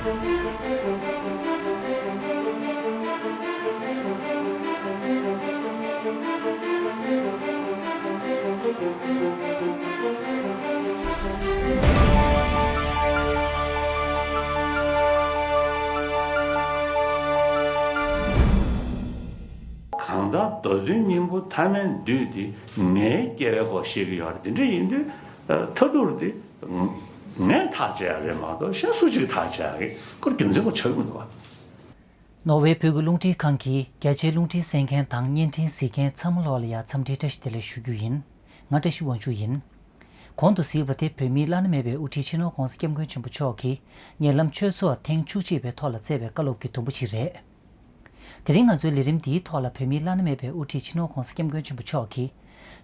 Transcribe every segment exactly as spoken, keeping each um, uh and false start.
གང་ལྟར་མདོ་དོན་སྙིང་པོ་ཐ་མལ་འདུས་དེ་ངའི་སྐྱེ་བའི་སྐོར་བཤད་ཀྱི་ཡོད་རེད། དེ་འདྲ་ཡིན་དུས་མཐའ་ཐུག་དེ་ངས་ཐག་བཅད་ཡ་རེད་མ་གཏོགས་གཞན་སུ་གཅིག་ཐག་བཅད་ཡ་གི་སྐོར་རྒྱུ་མཚན་པོ་ཆགས་ཀྱི་མི་འདུག་བ། ནོར་ཝེ་བོད་ཀྱི་རླུང་འཕྲིན་ཁང་གིས་རྒྱ་ཆེའི་རླུང་འཕྲིན་གསན་མཁན་དང་བརྙན་འཕྲིན་གཟིགས་མཁན་ཚང་མ་ལོག་ལ་ཡ་འཚམས་འདྲིའི་བཀྲ་ཤིས་བདེ་ལེགས་ཞུ་རྒྱུ་ཡིན། ང་བཀྲ་ཤིས་དབང་ཕྱུག་ཡིན། གོང་དུ་གཟིགས་པ་དེ་བོད་མིའི་བླ་ན་མེད་པའི་དབུ་ཁྲིད་སྤྱི་ནོར་༧གོང་ས་༧སྐྱབས་མགོན་ཆེན་པོ་མཆོག་གིས་ཉེ་ལམ་ཆོས་ཚོགས་ཐེངས་བཅུ་གཅིག་པའི་ཐོག་ལ་བསྩལ་བའི་བཀའ་སློབ་ཀྱི་དུམ་བུ་ཞིག་རེད། དེ་རིང་ང་ཚོའི་ལས་རིམ་འདིའི་ཐོག་ལ་བོད་མིའི་བླ་ན་མེད་པའི་དབུ་ཁྲིད་སྤྱི་ནོར་༧གོང་ས་༧སྐྱབས་མགོན་ཆེན་པོ་མཆོག་གིས་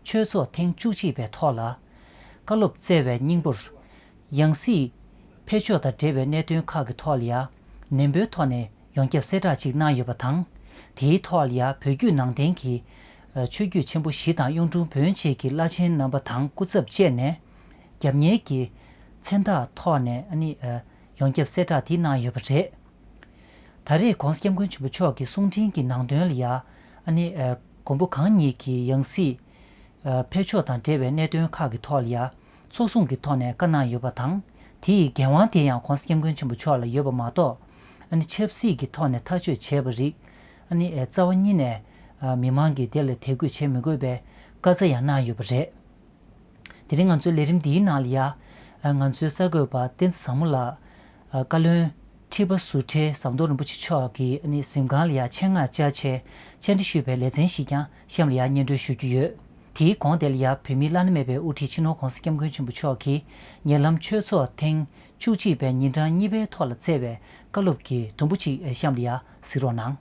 ཆོས་ཚོགས་ཐེངས་བཅུ་གཅིག་པའི་ཐོག་ལ་བཀའ་སློབ་བསྩལ་བའི་སྙིང་པོར། ཡང་སྲིད་འཕེལ་ཕྱོགས་དང་འབྲེལ་བའི་གནད་དོན་ཁག་གི་ཐོག་ལ་ཡང་ནན་པོའི་ཐོག་ནས་ཡོངས་ཁྱབ་གསལ་བསྒྲགས་ཤིག་གནང་ཡོད་པ་དང་། དེའི་ཐོག་ལ་ཡང་བོད་བརྒྱུད་ནང་བསྟན་གྱི་ཆོས་བརྒྱུད་ཆེན་པོ་བཞི་དང་གཡུང་དྲུང་བོན་བཅས་ཀྱི་བླ་ཆེན་རྣམ་པ་དང་སྐུ་ཚབ་བཅས་ནས་རྒྱབ་གཉེར་གྱི་མཚན་རྟགས་ཐོག་ནས་ཨ་ནི་ཡོངས་ཁྱབ་གསལ་བསྒྲགས་དེ་གནང་ཡོད་པ་རེད། ད་རེས་༧གོང་ས་༧སྐྱབས་མགོན་ཆེན་པོ་མཆོག་གི་གསུང་འཕྲིན་གྱི་ནང་དོན་ལ་ཡང་ཨ་ནི་མགོན་པོ་གང་ཉིད་ཀྱི་ཡང་སྲིད་འཕེལ་ཕྱོགས་དང་འབྲེལ་བའི་གནད་དོན་ཁག་གི་ཐོག་ལ་ཡང་ཚོགས་གསུང་གི་ཐོག་ནས་བཀའ་གནང་ཡོད་པ་དང་། དེ་ཡི་འགན་དབང་དེ་ཡང་༧གོང་ས་༧སྐྱབས་མགོན་ཆེན་པོ་མཆོག་ལ་ཡོད་པ་མ་གཏོགས། ཨ་ནི་ཆབ་སྲིད་ཀྱི་ཐོག་ནས་ཐག་གཅོད་བྱས་པ་རིགས་ཨ་ནི་རྩ་བ་ཉིད་ནས་མི་མང་གིས་དེ་ལ་དད་གུས་བྱེད་མི་དགོས་པའི་བཀའ་སྩལ་ཡང་གནང་ཡོད་པ་རེད། དེ་རིང་ང་ཚོའི་ལས་རིམ་འདིའི་ནང་ལ་ཡ། ང་ཚོའི་གསར་འགོད་པ་བསྟན་འཛིན་བཟང་མོ་ལགས། བཀའ་བློན་ཁྲི་པ་ཟུར་ཁྲི་ཟམ་གདོང་རིན་པོ་ཆེ་མཆོག་གིས་ཨ་ནི་གཟིམ་ཁང་ལ་ཡ་ཆེད་མངགས་བཅར་བྱས་བཅར་འདྲི་ཞུས་པའི་ལེ་ཚན་ཞིག་ཀྱང་གཤམ་ལ་ཡ་སྙན་སྒྲོན་ཞུ་རྒྱུ་ཡོད། དེའི་གོང་དེ་ལ་ཡ་བོད་མིའི་བླ་ན་མེད་པའི་དབུ་ཁྲིད་སྤྱི་ནོར་༧གོང་ས་༧སྐྱབས་མགོན་ཆེན་པོ་མཆོག་གིས་ཉེ་ལམ་ཆོས་ཚོགས་ཐེངས་བཅུ་གཅིག་པའི་ཉིན་གྲངས་གཉིས་པའི་ཐོག་ལ་བསྩལ་བའི་བཀའ་སློབ་ཀྱི་དུམ་བུ་གཅིག་གཤམ་ལ་ཡ་གཟིགས་རོགས་གནང་།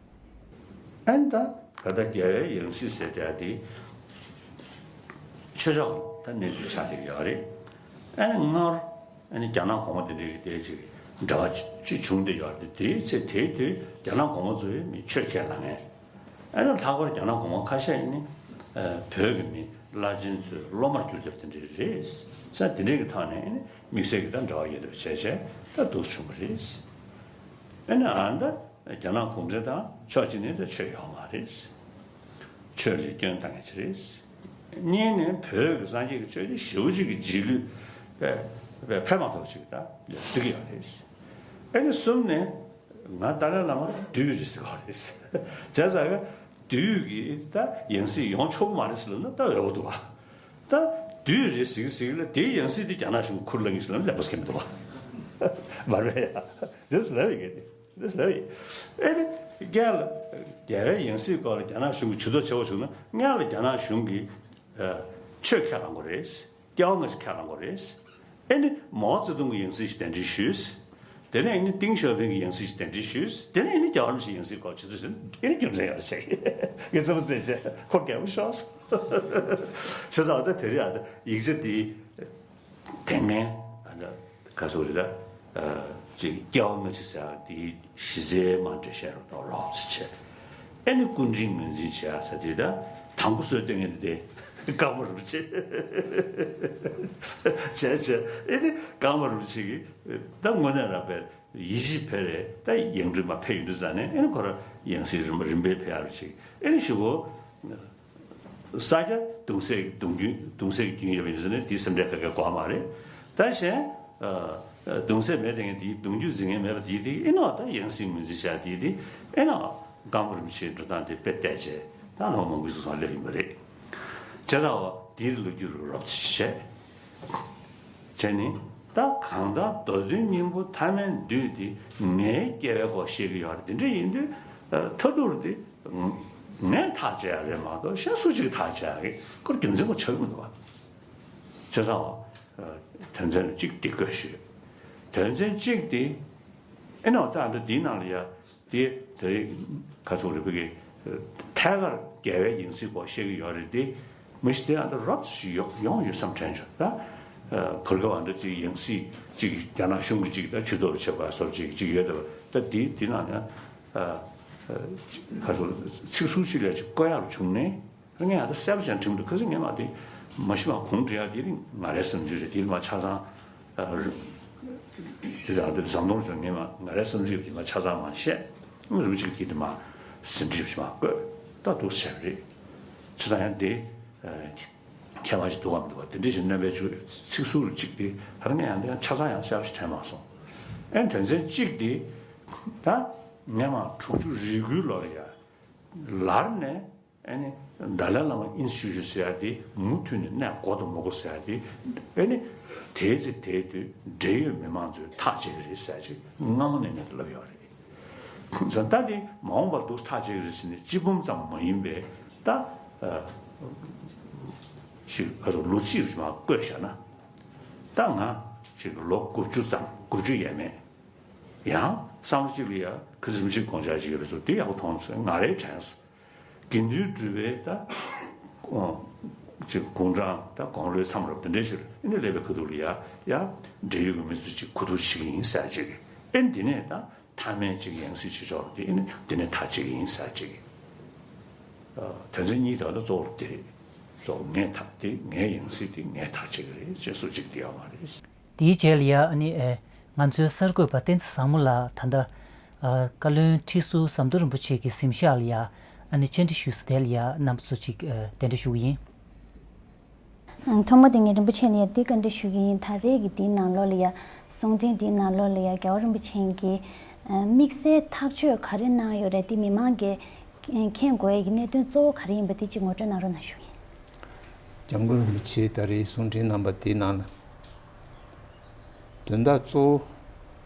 ཨན་ད་ག་ད་རྒྱལ་བའི་ཡང་སྲིད་ཟེར་དེ་དེ་ཆོས་ཕྱོགས་ད་གནས་ཚུལ་ཆགས་བསྡད་ཀྱི་ཡོད་རེད། ཨན་སྔར་ཨན་རྒྱ་ནག་གོང་མ་དེ་འདྲའི་གི་དེ་ཅིག་འབྲེལ་བ་ཅིག་བྱུང་བསྡད་ཡོད་རེད། དེའི་ཚེ་དེའི་དུས་རྒྱ་ནག་གོང་མ་ཚོས་མི་ཆོས་ཁས་ལེན་མཁན། ཨན་ལྷག་པར་རྒྱ་ནག་གོང་མ་ཁ་ཤས་ནི་བོད་ཀྱི་མི་བླ་ཆེན་ཚོའི་སློབ་མར་གྱུར་བསྡད་པ་དེ་འདྲ་རེད། ས་དེ་འདྲའི་གི་ཐོག་ནས་ཨན་དམིགས་བསལ་གྱི་ད་འབྲེལ་བ་ཡོད་པ་བྱས་བྱས་ད་འདུག་བྱུང་བ་རེད། ཨན་ཨ་ད། རྒྱ་ནག་གུང་ཁྲན་ཏང་ཕྱོགས་གཅིག་ནས་ད་ཆོས་ཡོད་མ་རེད། ཆོས་ལ་སྐྱོན་གཏོང་མཁན་ཅིག་རེད། གཉིས་ནས་བོད་ཀྱི་སངས་རྒྱས་ཀྱི་ཆོས་དེ་ཞེ་པོ་ཅིག་གི་རྗེས་ལུས་དཔེ་དཔེ་ཕན་མ་ཐོགས་ཅིག་ད་བརྩི་གི་ཡོད་རེད། ཨ་ནི་གསུམ་ནས་ང་ཏཱ་ལའི་བླ་མ་བདུད་རེད་ཟེར་བ་རེད། བྱས་ཙང་གི་བདུད་ཀྱི་ད་ཡང་སྲིད་ཡོང་ཆོག་གི་མ་རེད་ཟེར་ལབ་ན་ད་འོས་པ་འདུག་བ། ད་བདུད་རེད་ཟེར་གི་ཟེར་གི་ལ་དེའི་ཡང་སྲིད་དེ་རྒྱ་ནག་གཞུང་གིས་ཁུར་ལེན་གི་ཟེར་ལབ་ན་ལེགས་པོ་ཟེར་གི་མི་འདུག་བ། མ་རེད་ཡ། དེ་ཟེར་ལབ་ཡོད་གི་དེ། འདི་ཟེར་བས། ཨེ་ནི། སྔོན་ལ། རྒྱལ་བའི་ཡང་སྲིད་སྐོར་ལ་རྒྱ་ནག་གཞུང་གིས་ཇུས་གཏོགས་བྱེད་དགོས་བྱུང་ན་སྔོན་ལ་རྒྱ་ནག་གཞུང་གིས། ཨ། ཆོས་ཁས་བླངས་དགོས་རེད། སྐྱེ་བ་སྔ་ཕྱི་ཁས་བླངས་དགོས་རེད། ཨེ་ནི། མའོ་ཙེ་ཏུང་གི་ཡང་སྲིད་ཞིག་གདན་འདྲེན་ཞུས། དེ་ནས་ཨེ་ནི་ཏིང་ཞའོ་ཕིང་གི་ཡང་སྲིད་ཞིག་གདན་འདྲེན་ཞུས། དེ་ནས་ཨེ་ནི་རྒྱལ་བ་རིན་པོ་ཆེའི་ཡང་སྲིད་སྐོར་ཇུས་གཏོགས་བྱས་ན་ཨེ་ནི་རྒྱུ་མཚན་ཡོད་རེད་ཟེར། ངས་ཙེ་མོ་ཙེ་བྱས་ཁོ་རྒྱལ་པོ་ཤོག་ཟེར། བྱས་ཙང་ད་དེ་རིང་ཨ་ད་ཡིག་ཆ་འདི། དེ་སྔོན་ཨ་ད་ག་ཚོད་རེད་ད། ཨ། ཅིག་སྐྱེ་བ་སྔ་ཕྱི་ཟེར་ཡག་དེའི་གཞི་རྩའི་དམངས་ཁྲོད་བཤད་རོགས་དང་རོབ་ཙམ་བྱས། ཨེ་ནི་སྐུ་དྲིན་ངོས་འཛིན་བྱེད་ཡག་ཟེར་དེ་ད་དང་པོ་སྲོལ་གཏོད་མཁན་དེ་ཀརྨ་རིན་པོ་ཆེ། བྱས་བྱས་ཨེ་ནི་ཀརྨ་རིན་པོ་ཆེ་གིས་ད་དངོས་གནས་རང་དཔེ་ཡིད་ཆེས་འཕེར་རེད། ད་ཡང་སྤྲུལ་མ་ཕེབས་ཡོང་དུས་ཙ་ནས་ཨེ་ནི་ཁོ་རང་ཡང་སྲིད་རིམ་པ་རིམ་པས་ཕེབས་ཡག་རེད་ཅིག་ཨེ་ནི་གཞུག་གུ། ས་སྐྱ་གདུང་སྲས་གདུང་རྒྱུན་གདུང་སྲས་ཀྱི་རྒྱུན་ཡོད་པ་ཡིན་ཟེར་ནས་དེའི་སེམས་ཁྲལ་ག་གེ་དགོས་མ་རེད། ད་གཞན། ཨ། གདུང་སྲས་མེད་དེ་ངས་དེའི་གདུང་རྒྱུད་འཛིན་མཁན་མེད་པ་དེའི་དེ་ཨེ་ནོ་ད་ཡང་སྲིད་ངོས་འཛིན་བྱ་དེའི་དེ་ཨེ་ནོ་ཀརྨ་རིན་པོ་ཆེའི་འགྲོ་སྟངས་དེ་དཔེ་བལྟས་བྱས་ད་ལོ་མང་པོའི་སོང་སླེབས་ཡིན་པ་རེད། བྱས་ཙང་བ་དེའི་ལོ་རྒྱུས་རུ་རོབ་ཙམ་བཤད། བྱས་ནས་ད་གང་ལྟར་མདོ་དོན་སྙིང་པོ་ཐ་མལ་འདུས་དེ་ངའི་སྐྱེ་བའི་སྐོར་བཤད་ཀྱི་ཡོད་རེད། དེ་འདྲ་ཡིན་དུས་མཐའ་ཐུག་དེ། ངས་ཐག་བཅད་ཡ་རེད་མ་གཏོགས་གཞན་སུ་གཅིག་ཐག་བཅད་ཡ་གི་སྐོར་རྒྱུ་མཚན་པོ་ཆགས་ཀྱི་མི་འདུག་བ། བྱས་ཙང་། དོན་ཚན་གཅིག་འདི་བཀོད་ཞུས། དོན་ཚན་གཅིག་འདི། ཨེ་ནོ་ད་འདི་འདིའི་ནང་ལ་ཡ། དེ་དེ་རིང་ག་ཚོད་རེད་བོད་ཀྱི་ཐད་ཀར་རྒྱལ་བའི་ཡང་སྲིད་སྐོར་བཤད་ཀྱི་ཡོད་རེད་དེ། མི་ཞིག་དེ་ཡང་ད་རོབ་ཙམ་ཞིག་ཡོང་ཡོང་ཡོད་བསམ་དྲན་བྱུང་ད། བོད་སྐད་བ་འདི་ཅིག་ཡང་སྲིད་ཅིག་རྒྱ་ནག་གཞུང་གི་ཅིག་ད་ཇུས་གཏོགས་བྱེད་པ་སོགས་ཅིག་ཅིག་ཡོད་དེ་ད་འདི་འདི་ནང་ཡང་། ཁ་སོ་ཚིག་ཟུར་གཅིག་ལས་ཅིག་བཀོད་ཡག་བྱུང་ནས་ངས་ཨ་ད་གསལ་པོ་ཅན་འགྲིམ་འདུག་ཁ་སང་ངས་མ་དེ་མ་ཤི་མ་གོང་འགྲིག་ཡག་དེ་རིང་ང་རའི་བསམ་ཚུལ་རེད། དེ་མ་ཆ་ཚང་། དེ་དང་དེ་ཟམ་གདོང་ཚོས་ངས་མ་ང་རའི་བསམ་ཚུལ་ཡོད་ཀྱི་མ་ཆ་ཚང་མ་བཤད། རིན་པོ་ཆེ་གིས་དེ་མ་ཟིན་བྲིས་མ་བཀོད། ད་འདུག་བྱས་པ་རེད། བྱས་ཙང་ཡང་དེ་མཁས་པ་ཞིག་འདུག་གམ་འདུག་པ་དེ་འདྲ་ཞིག་སྣོན་པའི་ཚིག་ཟུར་གཅིག་དེ་ད་ངས་ཡང་དེ་ཡང་ཆ་ཚང་ཡང་གསལ་པོ་ཞིག་དྲན་མ་སོང་། ཨེ་དོན་ཚན་གཅིག་དེ་ད་ངས་མ་དྲུག་ཅུ་རེ་དགུའི་ལོ་ལ་ཡ་ལར་ནས། ཨ་ནི་ཏཱ་ལའི་བླ་མ་ཨིན་སི་ཊི་ཊུ་ཊི་ཟེར་ཡ་དེ་མུ་མཐུད་ནས་གནས་དགོས་དང་མི་དགོས་ཟེར་ཡ་དེ། ཨ་ནི་དེའི་ཚེ་དེའི་དུས་འབྲེལ་ཡོད་མི་མང་ཚོས་ཐག་བཅད་ཀྱི་རེད་ཟེར་ཡ་ཅིག་སྔ་མོ་ནས་ངས་ལབ་ཡོད་རེད། ད་དེ་མ་འོངས་པར་འདུག་ཐག་བཅད་ཀྱི་རེད་ཟེར་ནས་སྤྱི་འབུམ་ཙམ་མ་ཡིན་པའི་ད་ཨ་ཅིག་ག་ཚོད་ལོ་ཚིགས་རིགས་མ་བཀོད་བཞག་ན། ད་ང་ཅིག་ལོ་དགུ་བཅུ་ཙམ་དགུ་བཅུ་ཡས་མས། ཡང་བསམ་བློ་གཅིག་ལ་ཡ་ཁ་ཚིག་རིན་པོ་ཆེའི་དགོངས་འཆར་ཅིག་ཡོད་པའི་ཚོ་དེ་ཡག་པོ་མཐོང་སོང་། ང་རའི་དྲན་སོང་། དགེ་འདུན་གྲུབ་པའི་ད་ཅིག་དགུང་གྲངས་ད་དགུང་ལོའི་མཚམས་རེད་པ། དེ་འདྲའི་ཕྱིར་ཨ་ནི་སླེབས་པའི་ཁ་ཐུག་ལ་ཡ་ཡ་འབྲེལ་ཡོད་ཀྱི་མི་ཚོ་ཅིག་གོ་བསྡུར་བྱེད་ཀྱི་ཡིན་ཟེར་ཅིག་ཨེ་འདི་ནས་ད་མཐའ་མའི་ཅིག་ཡང་སྲིད་ཅིག་ཆོག་འདི་ཨེ་ནི་འདི་ནས་ཐག་བཅད་ཀྱི་ཡིན་ཟེར་ཅིག་དོན་ཚན་གཉིས་དག་ལ་གཙོ་བོར་དེ་གཙོ་ངས་ཐག་དེ་ངའི་ཡང་སྲིད་དེ་ངས་ཐག་བཅད་ཀྱི་རེད་ཅེས་སུ་ཅིག་དེ་ཡོད་མ་རེད། དེའི་རྗེས་ལ་ཡ་ཨ་ནི་ཨེ་ང་ཚོའི་གསར་འགོད་པ་བསྟན་འཛིན་བཟང་མོ་ལགས་ད་ལྟ་ཨ་བཀའ་བློན་ཁྲི་ཟུར་ཟམ་གདོང་རིན་པོ་ཆེ་གི་གཟིམ་ཤག་ལ་ཡ་ཨ་ནི་བཅར་འདྲི་ཞུས་ས་དེ་ལ་ཡ་རྣམ་པ་ཚོ་ཅིག་ཨ་གདན་འདྲེན་ཞུ་གི་ཡིན། ཨང་། ཐོག་མ་དེ་ངས་རིན་པོ་ཆེ་ལ་ཡ་འདི་བཀའ་འདྲི་ཞུ་གི་ཡིན། ད་རེས་ཀྱི་འདིའི་ནང་ལོགས་ལ་ཡ་གསུང་འཕྲིན་འདིའི་ནང་ལོགས་ལ་ཡ་རྒྱལ་བ་རིན་པོ་ཆེ་གིས་ཨ་དམིགས་བསལ་ཐག་གཅོད་ག་རེ་གནང་ཡོད་རེད། འདི་མི་མང་གིས་མཁྱེན་དགོས་ཡ་གི་གནད་དོན་གཙོ་བོ་ག་རེ་ཡིན་པ་དེ་ཅིག་ངོ་སྤྲོད་གནང་རོགས་གནང་ཞུ་གི་ཡིན། སྐྱབས་མགོན་རིན་པོ་ཆེས་ད་རེས་གསུང་འཕྲིན་གནང་པ་དེའི་ནང་ལ་དོན་དག་གཙོ་བོ་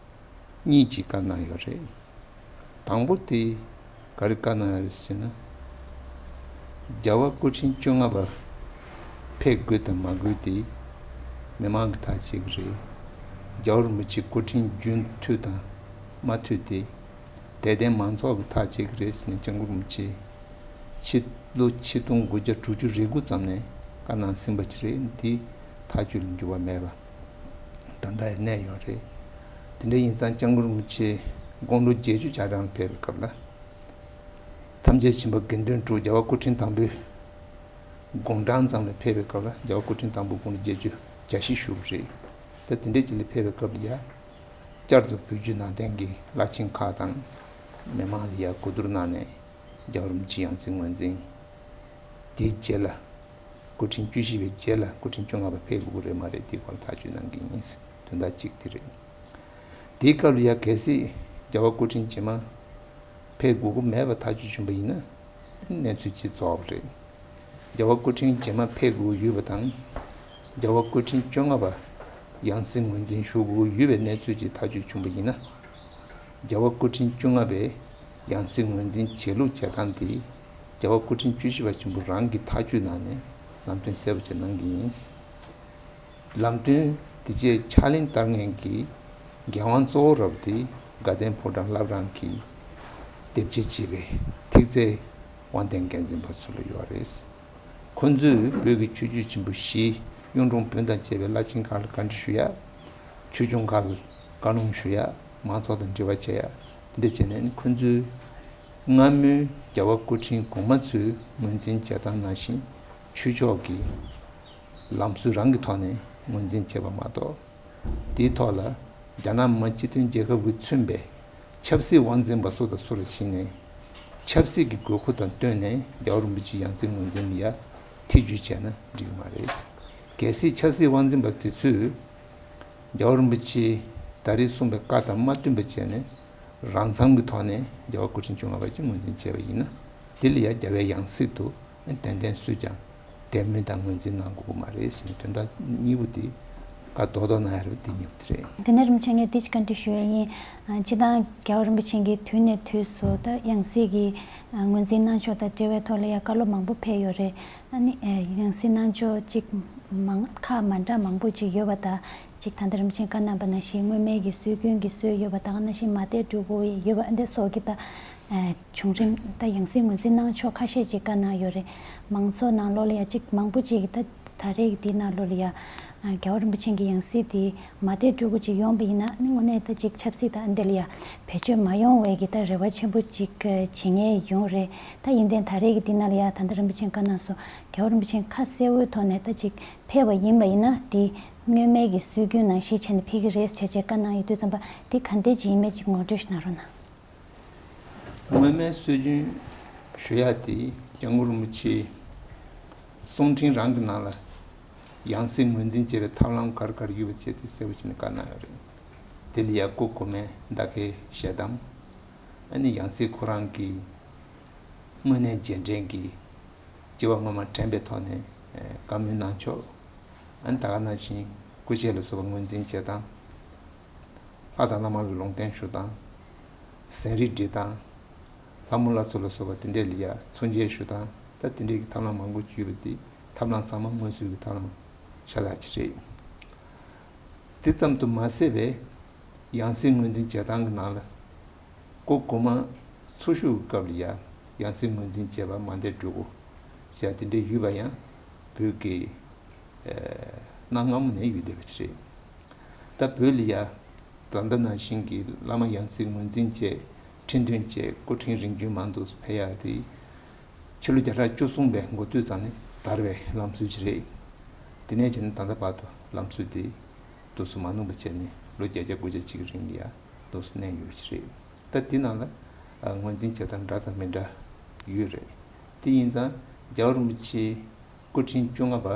གཉིས་ཅིག་བཀའ་གནང་ཡོད་རེད། དང་པོ་དེ་ག་རེ་བཀའ་གནང་ཡོད་རེད་ཟེར་ན། རྒྱལ་བ་སྐུ་ཕྲེང་བཅོ་ལྔ་པ་ཕེབས་དགོས་དང་མ་དགོས་དེ་མི་མང་གིས་ཐག་བཅད་ཀྱི་རེད། རྒྱལ་བ་རིན་པོ་ཆེ་སྐུ་ཕྲེང་རྒྱུན་མཐུད་དང་མ་མཐུད་དེ་དད་ལྡན་མང་ཚོགས་ཀྱིས་ཐག་བཅད་ཀྱི་རེད་ཟེར་ནས་སྐྱབས་མགོན་རིན་པོ་ཆེ་ཕྱི་ལོ་ཆིག་སྟོང་དགུ་བརྒྱ་དྲུག་ཅུ་རེ་དགུ་ཙམ་ནས་བཀའ་གནང་ཟིན་པ་ཅིག་རེད། འདི་ཐག་གཅོད་ལ་འགྱུར་བ་མེད་པ་ད་ལྟ་ཡང་གནས་ཡོད་རེད། དེ་འདྲ་ཡིན་ཙང་སྐྱབས་མགོན་རིན་པོ་ཆེ་དགུང་ལོ་བརྒྱད་ཅུ་གྱ་གྲངས་ཕེབས་པའི་སྐབས་ལ། ཐམས་ཅད་མཁྱེན་པ་དགེ་འདུན་གྲུབ་རྒྱལ་བ་སྐུ་ཕྲེང་དང་པོའི་དགུང་གྲངས་ཙམ་ལ་ཕེབས་པའི་སྐབས་ལ་རྒྱལ་བ་སྐུ་ཕྲེང་དང་པོ་དགུང་ལོ་བརྒྱད་ཅུ་གྱ་བཞི་བཞུགས་པ་རེད། ད་དེ་འདྲའི་ཅིག་ལ་ཕེབས་པའི་སྐབས་ལ་ཡ། བསྐྱར་དུ་བོད་བརྒྱུད་ནང་བསྟན་གྱི་བླ་ཆེན་ཁག་དང་མི་མང་ལ་ཡ་གོ་བསྡུར་གནང་ནས་རྒྱལ་བ་རིན་པོ་ཆེའི་ཡང་སྲིད་ངོས་འཛིན། དེའི་རྗེས་ལ་སྐུ་ཕྲེང་བཅུ་བཞི་པའི་རྗེས་ལ་སྐུ་ཕྲེང་བཅོ་ལྔ་པ་ཕེབས་དགོས་ཀྱི་རེད་མ་རེད་དེའི་སྐོར་ལ་ཐག་གཅོད་གནང་གི་ཡིན། དོན་དག་གཅིག་དེ་རེད། དེའི་སྐབས་ལ་ཡ་གལ་སྲིད་རྒྱལ་བ་སྐུ་ཕྲེང་རྗེས་མ་ཕེབས་དགོས་ཀྱི་མེད་པ་ཐག་གཅོད་བྱུང་པ་ཡིན་ན་གནས་ཚུལ་ཅིག་རྫོགས་པ་རེད། རྒྱལ་བ་སྐུ་ཕྲེང་རྗེས་མ་ཕེབས་དགོས་ཀྱི་ཡོད་པ་དང་། རྒྱལ་བ་སྐུ་ཕྲེང་བཅོ་ལྔ་པ་ཡང་སྲིད་ངོས་འཛིན་ཞུ་དགོས་ཀྱི་ཡོད་པའི་གནས་ཚུལ་ཅིག་ཐག་གཅོད་བྱུང་པ་ཡིན་ན། རྒྱལ་བ་སྐུ་ཕྲེང་བཅོ་ལྔ་པའི་ཡང་སྲིད་ངོས་འཛིན་བྱེད་ལུགས་བྱེད་སྟངས་དེ་རྒྱལ་བ་སྐུ་ཕྲེང་བཅུ་བཞི་པ་ཆེན་པོ་རང་གིས་ཐག་གཅོད་གནང་ནས་ལམ་སྟོན་གསལ་པོ་ཅིག་གནང་གི་ཡིན། ལམ་སྟོན་དེ་རྗེས་ཕྱག་ལེན་བསྟར་མཁན་གྱི་འགན་དབང་གཙོ་བོ་རབ་དེ་དགའ་ལྡན་ཕོ་བྲང་བླ་བྲང་གི་དེབ་སྐྱེལ་བྱེད་པའི་ཐིག་རྩེ་དབང་ལྡན་འགན་འཛིན་པ་ཚོ་ལ་ཡོད་རེད། ཁོ་ཚོས་བོད་ཀྱི་ཆོས་བརྒྱུད་ཆེན་པོ་བཞི་གཡུང་དྲུང་བོན་དང་བཅས་པའི་བླ་ཆེན་ཁག་ལ་བཀའ་འདྲི་ཞུ་ཡ། ཆོས་སྐྱོང་ཁག་ལ་བཀའ་ལུང་ཞུ་ཡ། མང་ཚོགས་དང་འབྲེལ་བ་བྱེད་ཡ། འདི་བྱས་ནས་ཁོ་ཚོས་སྔ་མོའི་རྒྱལ་བ་སྐུ་ཕྲེང་གོང་མ་ཚོའི་ངོས་འཛིན་བྱེད་སྟངས་ནང་བཞིན་ཆོས་ཕྱོགས་ཀྱི་ལམ་སྲོལ་རང་གི་ཐོག་ནས་ངོས་འཛིན་བྱས་པ་མ་གཏོགས། དེའི་ཐོག་ལ་རྒྱ་ནག་མི་དམངས་སྤྱི་མཐུན་རྒྱལ་ཁབ་ཀྱིས་མཚོན་པའི་ཆབ་སྲིད་དབང་འཛིན་པ་སུ་དང་སུ་ལ་ཕྱིན་ནས་ཆབ་སྲིད་ཀྱི་དགོས་མཁོ་དང་བསྟུན་ནས་རྒྱལ་བ་རིན་པོ་ཆེའི་ཡང་སྲིད་ངོས་འཛིན་ལ་ཡ་ཐེ་ཇུས་བྱས་ན་འགྲིག་གི་མ་རེད། གལ་སྲིད་ཆབ་སྲིད་དབང་འཛིན་པ་དེ་ཚོས་རྒྱལ་བ་རིན་པོ་ཆེས་ད་རེས་གསུངས་པའི་བཀའ་དང་མ་བསྟུན་པ་བྱས་ནས་རང་འཚམ་གྱི་ཐོག་ནས་རྒྱལ་བ་སྐུ་ཕྲེང་བཅོ་ལྔ་པ་ཅིག་ངོས་འཛིན་བྱས་པ་ཡིན་ན་དེ་ལ་ཡ་རྒྱལ་བའི་ཡང་སྲིད་དུ་ཏན་ཏན་སུས་ཀྱང་དད་མོས་དང་ངོས་འཛིན་གནང་དགོས་ཀྱི་མ་རེད་ཟེར་ནས་དོན་དག་གཉིས་པོ་དེ་བཀའ་རྡོག་རྡོག་གནང་ཡ་རེད་པ། དེ་གཉིས་པོ་དེ་རེད། དེ་ནས་རིན་པོ་ཆེ་ངས་འདི་ཞིག་བཀའ་འདྲི་ཞུ་ཡ་ཡིན། ཨ་སྤྱིར་བཏང་རྒྱལ་བ་རིན་པོ་ཆེ་གིས་དུས་ནས་དུས་སུ་ད་ཡང་སྲིད་ཀྱི་ཨ་ངོས་འཛིན་གནང་ཕྱོགས་དང་འབྲེལ་བའི་ཐོག་ལ་ཡ་བཀའ་སློབ་མང་པོ་ཕེབས་ཡོད་རེད། ཨ་ནི་ཨེ་ཡང་སྲིད་གནང་ཕྱོགས་གཅིག་མང་ཁག་མ་འདྲ་མང་པོ་ཅིག་ཡོད་པ་དང་གཅིག་ད་ལྟ་རིན་པོ་ཆེས་བཀའ་གནང་པ་ནང་བཞིན་སྔོན་མའི་གི་སྲོལ་རྒྱུན་གྱི་སྲོལ་ཡོད་པ་དང་ནང་བཞིན་མ་དད་འགྲོ་དགོས་ཡོད་པ་འདི་སོགས་ཀྱི་ད་ཨེ་བྱུང་རིམ་ད་ཡང་སྲིད་ངོས་འཛིན་གནང་ཕྱོགས་ཁ་ཤས་ཅིག་བཀའ་གནང་ཡོད་རེད། མང་ཚོགས་ནང་ལོགས་ལ་ཡ་གཅིག་མང་པོ་ཅིག་གིས་ད་ད་རེས་ཀྱི་འདི་ནང་ལོགས་ལ་ཡ་ རྒྱལ་བ་རིན་པོ་ཆེ་གི་ཡང་སྲིད་དེ་མ་བསྡད་སྤྲུལ་སྐུ་ཅིག་ཡོང་བ་ཡིན་ན་ནི་དངོས་གནས་ད་ཅིག་ཆབ་སྲིད་དང་འདི་ལ་ཡ་བེད་སྤྱོད་མ་ཡོང་བའི་གི་ད་རེ་བ་ཆེན་པོ་ཅིག་བྱེད་མཁན་ཡོང་རེད། ད་ཡིན་ཏེ་ད་རེས་ཀྱི་འདི་ན་ལ་ཡ་ད་ལྟ་རིན་པོ་ཆེས་བཀའ་གནང་སོང་། རྒྱལ་བ་རིན་པོ་ཆེས་ཁ་གསལ་བོའི་ཐོག་ནས་ད་ཅིག་ཕེབས་པ་ཡིན་པ་ཡིན་ན་དེ་སྔོན་མའི་གི་སྲོལ་རྒྱུན་ནང་བཞིན་བྱས་ནས་ཕེབས་ཀྱི་རེད་ཟེར་བྱས་བཀའ་གནང་ཡོད་དུས་ཙམ་པ་དེ་ག་འདྲས་ཅིག་ཡིན་མིན་ཅིག་ངོ་སྤྲོད་ཞིག་གནང་རོགས་གནང་། སྔོན་མའི་སྲོལ་རྒྱུན་ཞུ་ཡག་དེ་སྐྱབས་མགོན་རིན་པོ་ཆེའི་གསུང་འཕྲིན་རང་གི་ནང་ལ་ཡང་སྲིད་ངོས་འཛིན་བྱེད་པའི་ཐབས་ལམ་ག་རེ་ག་རེ་ཡོད་པ་བྱས་ཏེ་གསལ་པོ་བྱས་ནས་བཀའ་གནང་ཡོད་རེད། དེ་ལ་ཡ་སྐུ་གོང་མའི་འདའ་ཁའི་ཞལ་གདམས། ཨ་ནི་ཡང་སྲིད་ཁོ་རང་གི་དངོས་གནས་རྗེས་དྲན་གྱི་སྤྱི་བ་སྔོན་མ་དྲན་པའི་ཐོག་ནས་བཀའ་མོལ་གནང་ཕྱོགས། ཨ་ནི་ད་ག་ནང་བཞིན་སྐུ་ཆས་ལ་སོགས་པ་ངོས་འཛིན་བྱེད་སྟངས། ལྷ་དང་བླ་མ་ལ་ལུང་བསྟན་ཞུ་སྟངས། ཟན་རིལ་སྒྲིག་སྟངས། ལྷ་མོ་ལྷ་ཚོགས་ལ་སོགས་པ་དེ་འདྲས་ལ་ཡ་མཚོན་བྱེད་ཞུ་སྟངས། ད་དེ་འདྲས་ཀྱི་ཐབས་ལམ་མང་པོ་ཅིག་ཡོད་པ་དེ་ཐབས་ལམ་ཚང་མ་སྔོན་ཚུད་ཀྱི་ཐབས་ལམ་ཤ་སྟག་ཅིག་རེད། དེ་ཙམ་དུ་མ་ཟད་པའི་ཡང་སྲིད་ངོས་འཛིན་བྱེད་སྟངས་ཀྱི་ནང་ལ། སྐུ་གོང་མ་འཚོ་བཞུགས་སྐབས་ལ་ཡ་ཡང་སྲིད་ངོས་འཛིན་བྱས་པ་མ་འདས་སྤྲུལ་སྐུ་ཟེར་ཡ་དེ་འདྲས་ཡོད་པ་ཡང་བོད་ཀྱི་གནའ་སྔ་མོ་ནས་ཡོད་བསྡད་པ་ཅིག་རེད། ད་བོད་ལ་ཡ་ད་ལྟ་ནང་བཞིན་གྱི་བླ་མ་ཡང་སྲིད་ངོས་འཛིན་བྱས་ཁྲི་འདོན་བྱས་སྐུ་ཕྲེང་རིམ་བྱོན་མང་དུ་འཕེལ་ཡག་དེ་ཕྱི་ལོ་བརྒྱ་ཕྲག་བཅུ་གསུམ་པའི་འགོ་སྟོད་ཙམ་ནས་དར་བའི་ལམ་སྲོལ་ཅིག་རེད། དེ་ནས་བྱས་ནས་ད་ལྟ་བར་དུ་ལམ་སྲོལ་དེ་འདུག་སེ་མ་ནུབ་པ་བྱས་ནས་ལོ་བརྒྱད་བརྒྱ་དགུ་བརྒྱ་ཅིག་གི་རིང་ལ་ཡ་འདུག་སེ་གནས་ཡོད་པ་ཅིག་རེད། ད་དེ་ནང་ལ་ངོས་འཛིན་བྱེད་སྟངས་འདྲ་དང་མི་འདྲ་ཡོད་རེད། དེ་ཡིན་ཙང་རྒྱལ་བ་རིན་པོ་ཆེ་སྐུ་ཕྲེང་བཅོ་ལྔ་པ་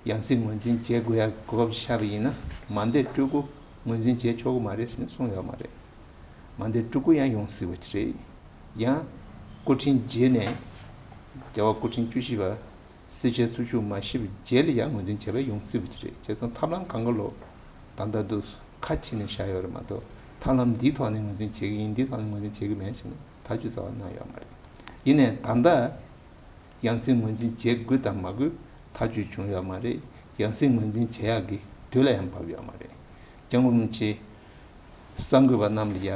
ཡང་སྲིད་ངོས་འཛིན་བྱེད་དགོས་ཡ་གོ་སྐབས་ཤར་བ་ཡིན་ན་མ་འདས་སྤྲུལ་སྐུ་ངོས་འཛིན་བྱེད་ཆོག་གི་མ་རེད་ཟེར་ནས་གསུངས་ཡོད་མ་རེད། མ་འདས་སྤྲུལ་སྐུ་ཡང་ཡོང་སྲིད་པ་ཅིག་རེད། ཡང་སྐུ་ཕྲེང་རྗེས་ནས་རྒྱལ་བ་སྐུ་ཕྲེང་བཅུ་བཞི་པ་སྲིད་ཆེན་ཚོགས་བཞུགས་མ་ཤི་བའི་རྗེས་ལ་ཡང་ངོས་འཛིན་བྱས་པ་ཡོང་སྲིད་པ་ཅིག་རེད། བྱས་ཙང་ཐབས་ལམ་གང་ག་ལོ་ད་ལྟ་འདུག་ཁ་ཕྱེ་ནས་བཞག་ཡོད་རེད་མ་གཏོགས་ཐབས་ལམ་འདིའི་ཐོག་ནས་ངོས་འཛིན་བྱེད་ཀྱི་ཡིན་འདིའི་ཐོག་ནས་ངོས་འཛིན་བྱེད་ཀྱི་མེད་ཟེར་ནས་ཐག་གཅོད་རྩ་བ་གནང་ཡོད་མ་རེད། ཡིན་ནའི་ད་ལྟ་ཡང་སྲིད་ངོས་འཛིན་བྱེད་དགོས་དང་མ་དགོས་ཐག་གཅོད་བྱུང་ཡོད་མ་རེད། ཡང་སྲིད་ངོས་འཛིན་བྱེད་ཡག་གི་དུས་ལ་ཡང་བབས་ཡོད་མ་རེད། སྐྱབས་མགོན་རིན་པོ་ཆེ་གསར་འགོད་པ་རྣམས་ལ་ཡ་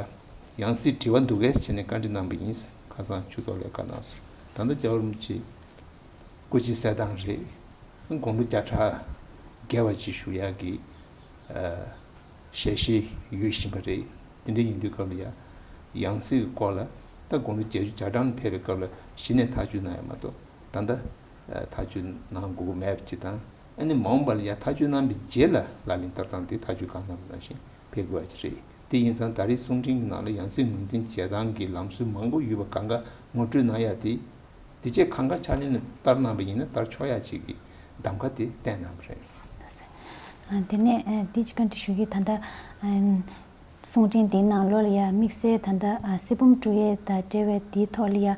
ཡང་སྲིད་དྲི་བ་འདུག་གས་བྱས་ནས་བཀའ་འདྲི་གནང་པ་ཡིན། ཁ་སང་ཆུ་ཚོད་ལ་བཀའ་གནང་སོང་། ད་ལྟ་རྒྱལ་བ་རིན་པོ་ཆེ་སྐུ་ཕྱྭའི་གསལ་ཐང་རེད། དགུང་ལོ་བརྒྱ་ཕྲག་བརྒལ་བ་ཅིག་བཞུགས་ཡག་གི་ཨ་ཞལ་བཞེས་ཡོད་བཞིན་པ་རེད། དེ་འདྲ་ཡིན་དུས་སྐབས་ལ་ཡ་ཡང་སྲིད་ཀྱི་སྐོར་ལ་ད་དགུང་ལོ་བརྒྱད་ཅུ་གྱ་གྲངས་ཕེབས་པའི་སྐབས་ལ་གཞི་ནས་ཐག་གཅོད་གནང་ཡོད་མ་གཏོགས་ད་ལྟ་ཐག་གཅོད་གནང་དགོས་ཀྱི་མེད་པ་ཅིག་དང་། ཨ་ནི་མ་འོངས་པ་ལ་ཡ་ཐག་གཅོད་གནང་བའི་རྗེས་ལ་ལག་ལེན་བསྟར་སྟངས་དེ་ཐག་གཅོད་གང་གནང་བ་ནང་བཞིན་ཕེབས་དགོས་པ་ཅིག་རེད། དེ་ཡིན་ཙང་ད་རེས་གསུང་འཕྲིན་གྱི་ནང་ལ་ཡང་སྲིད་ངོས་འཛིན་བྱེད་སྟངས་ཀྱི་ལམ་སྲོལ་མང་པོ་ཡོད་པ་གང་ག་ངོ་སྤྲོད་གནང་ཡ་དེ། དེ་རྗེས་གང་ག་ཕྱག་ལེན་ལ་བསྟར་གནང་བ་ཡིན་ན་བསྟར་ཆོག་ཡ་ཅིག་གི་གདམ་ག་དེ་བསྟན་གནང་བ་རེད། ཨ་དེ་ནས་ཨ་དེ་ཅིག་བཀའ་འདྲི་ཞུ་གི། ད་ལྟ་ཨ་གསུང་འཕྲིན་དེའི་ནང་ལོགས་ལ་ཡ་དམིགས་བསལ་ད་ལྟ་ཨ་གསེར་བུམ་དཀྲོལ་ཡས་དང་འབྲེལ་བའི་དེའི་ཐོག་ལ་ཡ་ཨ་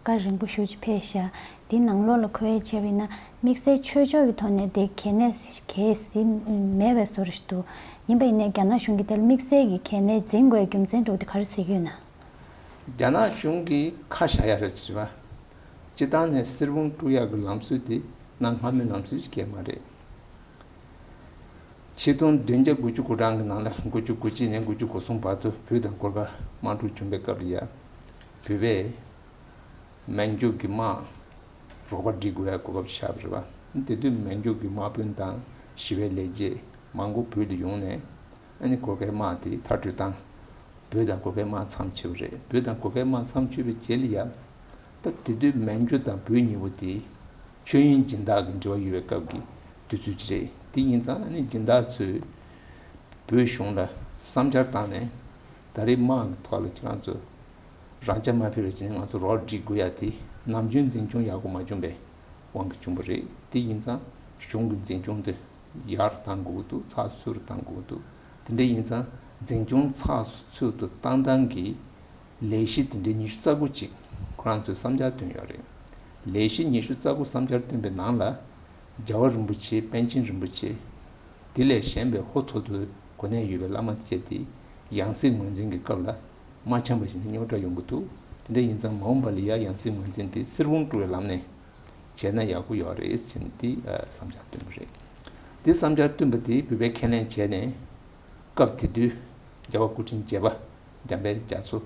བཀའ་རིང་པོ་ཞེ་པོ་ཅིག་ཕེབས་ཤག་དེའི་ནང་ལོགས་ལ་འཁོད་ཡས་བྱས་པ་ཡིན་ན་དམིགས་བསལ་ཆོས་ཕྱོགས་ཀྱི་ཐོག་ནས་དེ་གལ་གནད་གལ་སྲིད་མེད་པའི་བཟོ་འདྲ་ཞིག་འདུག་ཡིན་པ་ཡིན་ནའི་རྒྱ་ནག་གཞུང་གིས་དེ་ལ་དམིགས་བསལ་གྱི་གལ་གནད་འཛིན་དགོས་རྒྱུ་མཚན་འདྲ་བོ་དེ་ག་རེ་གཟིགས་ཀྱི་ཡོད་ན། རྒྱ་ནག་གཞུང་གིས་ཁ་བཞག་ཡ་རེད་ཟེར་བ། སྤྱིར་བཏང་ནས་གསེར་བུམ་དཀྲོལ་ཡག་གི་ལམ་སྲོལ་དེ་གནའ་སྔ་མོའི་ལམ་སྲོལ་ཞིག་གས་མ་རེད། ཆིག་སྟོང་བདུན་བརྒྱ་དགུ་བཅུ་གོ་གྲངས་ཀྱི་ནང་ལ་དགུ་བཅུ་གོ་གཅིག་ནས་དགུ་བཅུ་གོ་གསུམ་བར་དུ་བོད་དང་གུར་དཀར་དམག་འཁྲུག་བྱུང་བའི་སྐབས་ལ་ཡ། བོད་པས་མན་ཇུ་གི་དམག་རོགས་པ་སྒྲིག་དགོས་ཡ་གོ་སྐབས་ཤར་བ་རེད་བ། དེ་དུས་མན་ཇུ་གི་དམག་དཔོན་དང་ཞི་བའི་ལས་བྱེད་མང་པོ་བོད་དུ་ཡོང་ནས། ཨ་ནི་གུར་དཀར་དམག་དེ་མཐར་སྐྲོད་བཏང་། བོད་དང་གུར་དཀར་དམག་མཚམས་ཆད་པ་རེད། བོད་དང་གུར་དཀར་དམག་མཚམས་ཆད་པའི་རྗེས་ལ་ཡ། སྟབས་དེ་དུས་མན་ཇུ་དང་བོད་གཉིས་པོ་དེ་ཆོས་དབྱིངས་སྦྱིན་བདག་གི་འབྲེལ་བ་ཡོད་པའི་སྐབས་ཀྱི་དུས་ཚོད་ཅིག་རེད། དེ་ཡིན་ཙང་ཨ་ནི་སྦྱིན་བདག་ཚོས་བོད་གཞུང་ལ་བསམ་འཆར་བཏང་ནས་ད་རེས་དམག་གི་ཐོག་ལ་ཁྱེད་རང་ཚོ་རང་ཅག་མ་ཕེབས་པ་བྱས་ནས་ང་ཚོ་རོགས་སྒྲིག་དགོས་ཡ་དེ་ནམ་རྒྱུན་འཛིན་སྐྱོང་ཡག་པོ་མ་བྱུང་བའི་དབང་གིས་བྱུང་བ་རེད། དེ་ཡིན་ཙང་གཞུང་གི་འཛིན་སྐྱོང་དེ་ཡར་བཏང་དགོས་ཀྱི་འདུག་ཚགས་ཚུད་རུ་བཏང་དགོས་ཀྱི་འདུག་དེ་འདྲ་ཡིན་ཙང་འཛིན་སྐྱོང་ཚགས་ཚུད་དུ་བཏང་སྟངས་ཀྱི་ལས་གཞི་དེ་འདྲའི་ཉི་ཤུ་རྩ་དགུ་ཅིག་ཁོ་རང་ཚོས་བསམ་འཆར་བཏོན་ཡོད་རེད། ལས་གཞི་ཉི་ཤུ་རྩ་དགུ་བསམ་འཆར་བཏོན་པའི་ནང་ལ་རྒྱལ་བ་རིན་པོ་ཆེ་པཎ་ཆེན་རིན་པོ་ཆེ། དེ་ལས་གཞན་པའི་ཧོ་ཐོར་ཐོར་གོ་གནས་ཡོད་པའི་བླ་མ་བཅས་དེ་ཡང་སྲིད་ངོས་འཛིན་གྱི་སྐབས་ལ་མ་འཆམ་པ་ཞིག་ནས་རྙོག་དྲ་ཡོང་གི་འདུག་དེ་འདྲ་ཡིན་ཙང་མ་འོངས་པ་ལ་ཡ་ཡང་སྲིད་ངོས་འཛིན་དེ་གསེར་བུམ་དཀྲོལ་བའི་ལམ་ནས་བྱས་ན་ཡག་པོ་ཡོད་རེད་ཟེར་ནས་དེ་བསམ་འཆར་བཏོན་པ་རེད། དེ་བསམ་འཆར་བཏོན་པ་དེ་བོད་པས་ཁས་ལེན་བྱས་ནས་སྐབས་དེ་དུས་རྒྱལ་བ་སྐུ་ཕྲེང་བརྒྱད་པ་འཇམ་དཔལ་རྒྱ་མཚོ་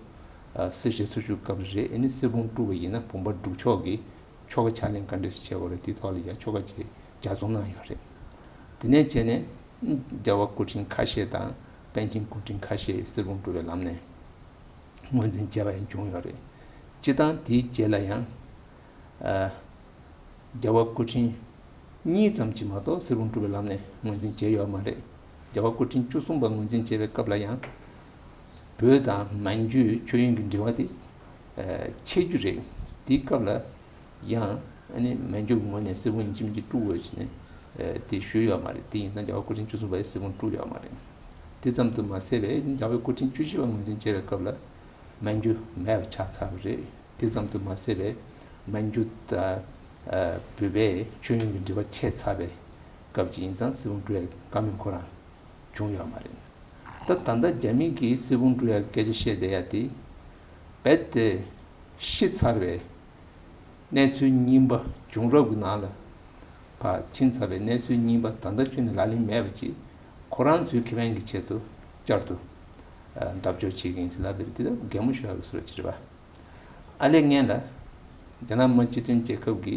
སྲིད་ཞིའི་ཚོགས་ཞུགས་སྐབས་རེད། ཨ་ནི་གསེར་བུམ་དཀྲོལ་བ་ཡིན་ན་བུམ་པ་སྒྲུབ་ཕྱོགས་ཀྱི་ཆོ་ག་ཕྱག་ལེན་ག་འདྲ་ཞིག་བྱེད་དགོས་རེད། དེའི་ཐོག་ལ་ཡ་ཆོ་ག་བྱས་རྒྱ་རྫོང་གནང་ཡོད་རེད། དེ་ནས་བྱས་ནས་རྒྱལ་བ་སྐུ་ཕྲེང་ཁ་ཤས་དང་པཎ་ཆེན་སྐུ་ཕྲེང་ཁ་ཤས་གསེར་བུམ་སྒྲུབ་པའི་ལམ་ནས་ངོས་འཛིན་བྱས་པ་ཡང་བྱུང་ཡོད་རེད། སྤྱིར་བཏང་དེའི་རྗེས་ལ་ཡང་། ཨ། རྒྱལ་བ་སྐུ་ཕྲེང་གཉིས་ཙམ་གྱིས་མ་གཏོགས་གསེར་བུམ་སྒྲུབ་པའི་ལམ་ནས་ངོས་འཛིན་བྱས་ཡོད་མ་རེད། རྒྱལ་བ་སྐུ་ཕྲེང་བཅུ་གསུམ་པ་ངོས་འཛིན་བྱས་པའི་སྐབས་ལ་ཡང་། བོད་དང་མན་ཇུའི་ཆོས་དབྱིངས་ཀྱི་འབྲེལ་བ་དེ་ཆད་རྒྱུ་རེད། དེའི་སྐབས་ལ་ཡང་ཨ་ནི་མན་ཇུ་གི་ངོས་ནས་གསེར་བུམ་ཡིན་གཅིག་མིན་གཅིག་དཀྲུག་དགོས་ཟེར་ནས་དེ་ཞུས་ཡོད་མ་རེད། དེ་ཡིན་ཙང་རྒྱལ་བ་སྐུ་ཕྲེང་བཅུ་གསུམ་པས་གསེར་བུམ་དཀྲུག་ཡོད་མ་རེད། དེ་ཙམ་དུ་མ་ཟད་པའི་རྒྱལ་བ་སྐུ་ཕྲེང་བཅུ་བཞི་པ་ངོས་འཛིན་བྱས་པའི་སྐབས་ལ་མན་ཇུ་མེད་པ་ཆགས་ཚར་བ་རེད། དེ་ཙམ་དུ་མ་ཟད་པའི་མན་ཇུ་དང་བོད་པའི་ཆོས་དབྱིངས་ཀྱི་འབྲེལ་བ་ཆད་ཚར་བའི་སྐབས་ཅིག་ཡིན་ཙང་གསེར་བུམ་དཀྲུག་ཡ་བཀའ་མོལ་ཁོ་རང་བྱུང་ཡོད་མ་རེད། ད་ད་ལྟ་རྒྱ་མི་གིས་གསེར་བུམ་དཀྲུག་ཡ་སྐད་ཆ་བཤད་བསྡད་ཡ་དེ་རྦད་དེ་ཤི་ཚར་བའི་གནས་ཚུལ་རྙིང་པ། བྱུང་རབས་ཀྱི་ནང་ལ་ཕར་ཕྱིན་ཚར་བའི་གནས་ཚུལ་རྙིང་པ་ད་ལྟ་ཁྱོན་ནས་ལག་ལེན་མེད་པ་ཅིག་ཁོ་རང་ཚོའི་ཁེ་ཕན་གྱི་ཆེད་དུ་བསྐྱར་དུ་ལྡབ་འཇོག་བྱེད་ཀྱི་ཡིན་ཟེར་ལབ་པ་རེད། དེ་ལྟར་གད་མོ་ཤོར་ཡག་གི་བཟོ་འདྲ་ཅིག་རེད་པ། ཨ་ལས་སྔོན་ལ་རྒྱ་ནག་མི་དམངས་སྤྱི་མཐུན་རྒྱལ་ཁབ་ཀྱི་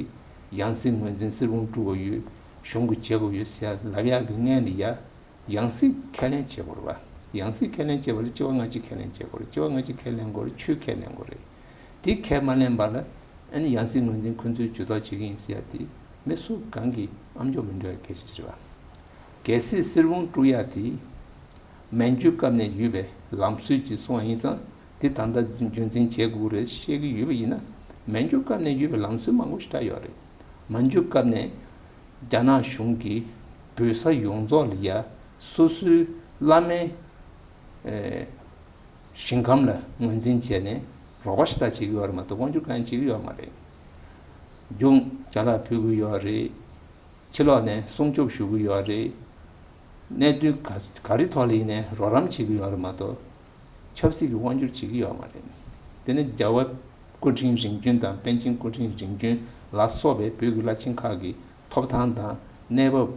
ཡང་སྲིད་ངོས་འཛིན་གསེར་བུམ་དཀྲུག་དགོས་ཡོད། གཞུང་གིས་བྱེད་དགོས་ཡོད་ཟེར་ལབ་ཡག་གི་སྔོན་ལ་ཡ། ཡང་སྲིད་ཁས་ལེན་བྱེད་དགོས་རེད་པ། ཡང་སྲིད་ཁས་ལེན་བྱེད་པ་ལ་སྤྱི་པ་སྔ་ཕྱི་ཁས་ལེན་བྱེད་དགོས་རེད། སྤྱི་པ་སྔ་ཕྱི་ཁས་ལེན་དགོས་རེད། ཆོས་ཁས་ལེན་དགོས་རེད། དེ་ཁས་མ་ལེན་པ་ལ་ཨ་ནི་ཡང་སྲིད་ངོས་འཛིན་ཁོ་ཚོའི་ཇུས་གཏོགས་བྱེད་ཀྱི་ཡིན་ཟེར་ཡ་དེ་མི་སུ་གང་གིས་ཨམ་ཅོག་མི་འགྲོ་ཡ་སྐད་ཆ་ཅིག་རེད་པ། གལ་སྲིད་གསེར་བུམ་དཀྲུག་ཡ་དེ་མན་ཇུའི་སྐབས་ནས་ཡོད་པའི་ལམ་སྲོལ་ཅིག་སོང་བ་ཡིན་ཙང་དེ་ད་ལྟ་རྒྱུན་འཛིན་བྱེད་དགོས་རེད་བཤད་ཀྱི་ཡོད་པ་ཡིན་ན། མན་ཇུའི་སྐབས་ནས་ཡོད་པའི་ལམ་སྲོལ་མང་པོ་ཞེ་དྲག་ཡོད་རེད། མན་ཇུའི་སྐབས་ནས་རྒྱ་ནག་གཞུང་གིས་བོད་ས་ཡོངས་རྫོགས་ལ་ཡ་སོ་སོའི་བླ་མའི་ཨེ་ཞིང་ཁམས་ལ་ངོས་འཛིན་བྱས་ནས་རོགས་པ་ཞེ་དྲག་བྱེད་ཀྱི་ཡོད་རེད་མ་གཏོགས་དབང་སྒྱུར་གང་ཡང་བྱེད་ཀྱི་ཡོད་མ་རེད། རྒྱུ་ཅ་ལག་ཕུལ་གྱི་ཡོད་རེད། ཕྱི་ལོགས་ནས་སྲུང་སྐྱོབ་ཞུ་གི་ཡོད་རེད། གནད་དོན་ག་ག་རེ་ཐོག་ལ་ཡིན་ནའི་རོགས་རམ་བྱེད་ཀྱི་ཡོད་རེད་མ་གཏོགས་ཆབ་སྲིད་ཀྱི་དབང་སྒྱུར་བྱེད་ཀྱི་ཡོད་མ་རེད། དེ་ནི་རྒྱལ་བ་སྐུ་ཕྲེང་རིམ་བྱོན་དང་པཎ་ཆེན་སྐུ་ཕྲེང་རིམ་བྱོན་ལ་སོགས་པའི་བོད་ཀྱི་བླ་ཆེན་ཁག་གི་ཐོབ་ཐང་དང་གནས་བབ་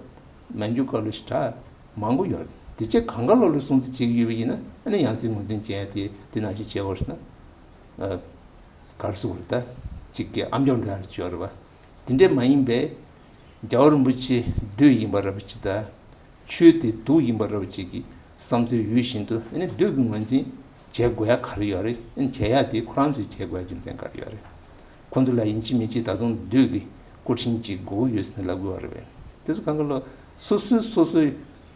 མན་ཇུ་སྐབས་ལ་ཞེ་དྲག་མང་པོ་ཡོད་རེད། དེ་ཆ་གང་ག་ལོ་ལ་སྲུང་བརྩི་བྱེད་ཀྱི་ཡོད་པ་ཡིན་ན་ཨ་ནི་ཡང་སྲིད་ངོས་འཛིན་བྱེད་ཡ་དེ་དེ་ནང་བཞིན་བྱེད་དགོས་ཟེར་ན། ག་རེ་ཟེར་དགོས་རེད། ད་གཅིག་གི་ཨམ་ཅོག་འདྲ་རེ་བྱེད་ཡོད་རེད་པ། དེ་འདྲས་མ་ཡིན་པའི་རྒྱལ་བ་རིན་པོ་ཆེ་འདུས་ཡིན་པ་འདྲ་པོ་ཅིག་དང་། ཆོས་དེ་སྡུག་ཡིན་པ་འདྲ་པོ་ཅིག་གི་བསམ་ཚུལ་ཡོད་བཞིན་དུ་ཨ་ནི་འདུས་ཀྱི་ངོས་འཛིན་བྱེད་དགོས་ཡ་ག་རེ་ཡོད་རེད། ཨ་ནི་བྱེད་ཡ་དེ་ཁོ་རང་ཚོས་བྱེད་དགོས་ཡ་རྒྱུ་མཚན་ག་རེ་ཡོད་རེད། ཁོ་ཚོ་ལ་ཡིན་གཅིག་མིན་གཅིག་ད་དུང་འདུས་ཀྱི་སྐུ་ཕྲེང་གཅིག་དགོས་ཀྱི་ཡོད་ཟེར་ནས་ལབ་དགོས་པ་རེད་པས། དེ་ཚོ་གང་ག་ལོ་སོ་སོས་སོ་སོའི་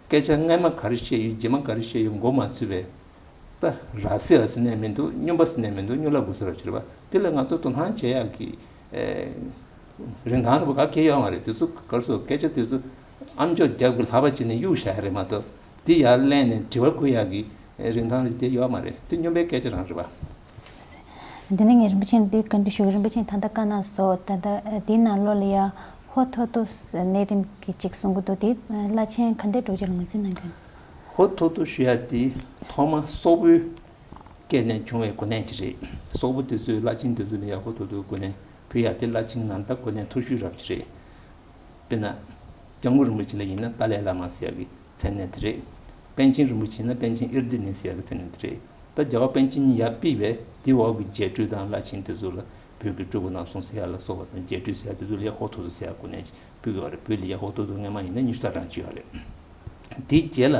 སྐད་ཆ་སྔས་མ་ག་རེ་བཤད་ཡོད་རྗེས་མ་ག་རེ་བཤད་ཡོད་མགོ་མ་ཚོས་པས། ད་ར་སི་ཨ་སི་ནས་མི་འདུག་སྨྱོན་པ་སི་ནས་མི་འདུག་སྨྱོ་ལགས་དགོས་ས་ར་ཕྱིར་བ་དེ་ལ་ང་ཚོ་དོ་སྣང་བྱེད་ཡག་གི་ཨེ་རིན་ཐང་ར་བ་ག་གེ་ཡོད་མ་རེད། དེ་ཚོ་གར་སོ་སྐད་ཆ་དེ་ཚོ་ཨམ་ཅོག་རྒྱབ་གི་ལྷ་པ་ཅིག་ནས་གཡུག་བཞག་ཡ་རེད་མ་གཏོགས་དེ་ཡར་ལེན་ནས་དྲི་བ་བཀོད་ཡག་གི་ཨེ་རིན་ཐང་རེད་དེ་ཡོད་མ་རེད། དེ་སྨྱོན་པའི་སྐད་ཆ་རང་རེད་བ། དེ་ནས་ངས་རིན་པོ་ཆེ་འདི་བཀའ་འདྲི་ཞུ་གི། རིན་པོ་ཆེ་ད་ལྟ་བཀའ་གནང་སོང་། ད་ལྟ་འདི་ནང་ལོགས་ལ་ཡ་ཧོ་ཐོ་ཐོ་གནས་རིམ་གྱི་ཅིག་གསུང་གི་འདུག་དེ་བླ་ཆེན་ག་འདྲའི་འདྲ་པོ་ཅིག་ལ་ངོས་འཛིན་གནང་གི་ཡོད། ཧོ་ཐོ་ཐོ་ཞུ་ཡ་དེ་ཐོག་མ་སོག་པོའི་སྐད་ནས་བྱུང་བའི་གོ་གནས་ཅིག་རེད། སོག་པོ་དེ་ཚོའི་བླ་ཆེན་དེ་ཚོ་ལ་ཡ་ཧོ་ཐོ་ཐོའི་གོ་གནས་ཕུལ་ཡ་དེ་བླ་ཆེན་ནང་ད་གོ་གནས་མཐོ་ཤོས་རབ་ཅིག་རེད། དཔེར་ན། སྐྱབས་མགོན་རིན་པོ་ཆེ་ལ་ཡིན་ན་ཏཱ་ལའི་བླ་མ་ཟེར་ཡ་གི་མཚན་གནས་དེ་རེད། པཎ་ཆེན་རིན་པོ་ཆེ་ཡིན་ན་པཎ་ཆེན་ཨིར་དི་ནི་ཟེར་ཡ་གི་མཚན་གནས་དེ་རེད། ད་རྒྱལ་བ་པཎ་ཆེན་ཡར་ཕུལ་བས་དེའི་འོག་གི་རྒྱས་སྤྲོས་དང་བླ་ཆེན་དེ་ཚོ་ལ་བོད་ཀྱི་སྤྲུལ་སྐུ་རྣམ་གསུམ་ཟེར་ཡ་ལ་སོགས་པ་དང་རྒྱས་སྤྲོས་ཟེར་ཡ་དེ་ཚོ་ལ་ཡ་ཧོ་ཐོ་ཐོ་ཟེར་ཡ་གོ་གནས་ཕུལ་གི་ཡོད་རེད། བོད་ལ་ཡ་ཧོ་ཐོ་ཐོ་སྔོན་མ་ཡིན་ན་ཉི་ཤུ་རྩ་གྲངས་ཅིག་ཡོད་རེད། དེའི་རྗེས་ལ་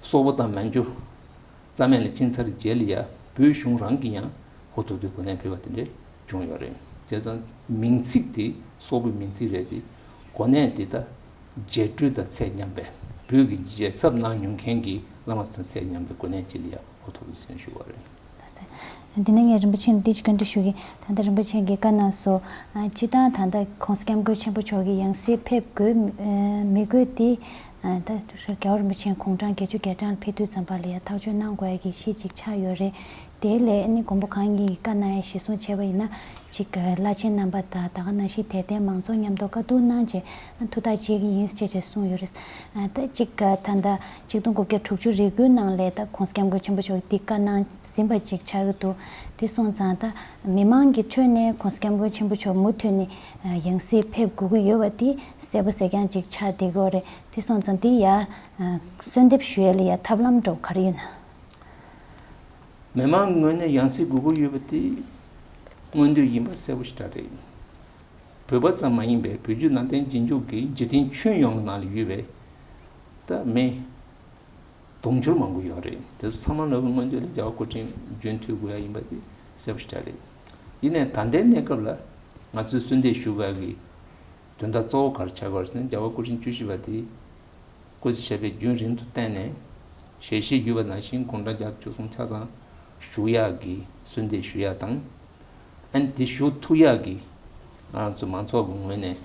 སོག་པོ་དང་མན་ཇུ་རྩ་མེད་ལ་ཕྱིན་ཚར་རྗེས་ལ་ཡ་བོད་གཞུང་རང་གིས་ཡང་ཧོ་ཐོ་ཐོའི་གོ་གནས་ཕུལ་བ་དེ་འདྲས་བྱུང་ཡོད་རེད། བྱས་ཙང་མིང་ཚིག་དེ་སོག་པོའི་མིང་ཚིག་རེད་དེ། གོ་གནས་དེ་ད་རྒྱས་སྤྲོས་དང་ཚད་མཉམ་པའི་བོད་ཀྱི་རྒྱལ་ཚབ་གནང་མྱོང་མཁན་གྱི་བླ་མ་དང་ཚད་མཉམ་པའི་གོ་གནས་ཅིག་ལ་ཡང་ཧོ་ཐོ་ཐོ་ཟེར་ཞུ་བ་རེད། དེ་ནས་ངས་རིན་པོ་ཆེ་འདི་ཅིག་བཀའ་འདྲི་ཞུ་གི། ད་ལྟ་རིན་པོ་ཆེ་གིས་བཀའ་གནང་སོང་། ཨ། སྤྱིར་བཏང་ད་ལྟ་༸གོང་ས་༸སྐྱབས་མགོན་ཆེན་པོ་མཆོག་གིས་ཡང་སྲིད་ཕེབས་དགོས་མི་དགོས་དེ། ཨ། ད་རྒྱལ་བ་རིན་པོ་ཆེ་དགུང་གྲངས་བརྒྱད་ཅུ་གྱ་གྲངས་ལ་ཕེབས་དུས་ཙམ་པ་ལ་ཡང་ཐག་གཅོད་གནང་དགོས་ཡ་གི་གཞི་ཅིག་ཆགས་ཡོད་རེད། དེ་ལས་ཨ་ནི་མགོན་པོ་གང་ཉིད་ཀྱིས་བཀའ་གནང་ཡ་གཞིར་བཟུང་བྱས་པ་ཡིན་ན། ཅིག་བླ་ཆེན་རྣམ་པ་དང་ད་ག་ནང་བཞིན་དད་ལྡན་མང་ཚོགས་མཉམ་དུ་བཀའ་བསྡུར་གནང་རྗེས་ཐུགས་ཐག་བཅད་ཀྱི་ཡིན་ཅེས་ཅེས་གསུངས་ཡོད་རེད། ད་ཅིག་ད་ལྟ་ཆིག་སྟོང་དགུ་བརྒྱ་དྲུག་ཅུ་རེ་དགུའི་ནང་ལ་ད་༸གོང་ས་༸སྐྱབས་མགོན་ཆེན་པོ་མཆོག་གིས་འདི་བཀའ་གནང་ཟིན་པ་ཅིག་ཆགས་ཀྱི་འདུག་དེ་སོང་ཙང་ད་མི་མང་གི་ཁྲོད་ནས་༸གོང་ས་༸སྐྱབས་མགོན་ཆེན་པོ་མཆོག་མུ་མཐུད་ནས་ཡང་སྲིད་ཕེབས་དགོས་ཀྱི་ཡོད་པ་དེ་གསལ་པོ་གསལ་རྐྱང་ཅིག་ཆགས་བསྡད་ཀྱི་ཡོད་རེད། དེ་སོང་ཙང་འདི་ཡ་གསོལ་འདེབས་ཞུ་ཡ་ལ་ཡ་ཐབས་ལམ་འདྲ་བོ་ག་རེ་ཡོད་ན། མི་མང་ངོས་ནས་ཡང་སྲིད་དགོས་མཁོ་ཡོད་པ་དེ་མངོན་འདོད་ཡིན་པ་གསལ་པོ་ཞེ་དྲག་རེད། བོད་པ་ཙམ་མ་ཡིན་པའི་བོད་བརྒྱུད་ནང་བསྟན་རྗེས་འཇུག་གི་འཇིག་རྟེན་ཁྱོན་ཡོངས་ཀྱི་ནང་ལ་ཡོད་པའི་ ད་མི་དུང་ཕྱུར་མང་པོ་ཡོད་རེད། དེ་ཚོ་ཚང་མ་ལོག་གི་སྔོན་དུ་ལ་རྒྱལ་བ་སྐུ་ཕྲེང་རྒྱུན་མཐུད་དགོས་ཡ་ཡིན་པ་དེ་གསལ་པོ་ཞེ་དྲག་རེད། ཡིན་ནའི་ད་ལྟའི་གནས་སྐབས་ལ་ང་ཚོས་གསོལ་འདེབས་ཞུ་དགོས་ཡ་གི་དོན་དག་གཙོ་བོ་ག་རེ་ཆགས་ཀྱི་ཡོད་རེད་ཟེར་ན། རྒྱལ་བ་སྐུ་ཕྲེང་བཅུ་བཞི་པ་དེ་སྐུ་ཚེ་ཞབས་པད་རྒྱུན་རིང་དུ་བརྟན་ནས་ཞལ་བཞེས་ཡོད་པ་ནང་བཞིན་དགུང་གྲངས་བརྒྱ་དང་བཅུ་གསུམ་ཆ་ཚང་བཞུགས་ཡག་གི་གསོལ་འདེབས་ཞུ་ཡག་དང་། ཨ་ནི་དེ་ཞུ་ཐུབ་ཡག་གི་ང་ཚོ་མང་ཚོགས་ཀྱི་ངོས་ནས་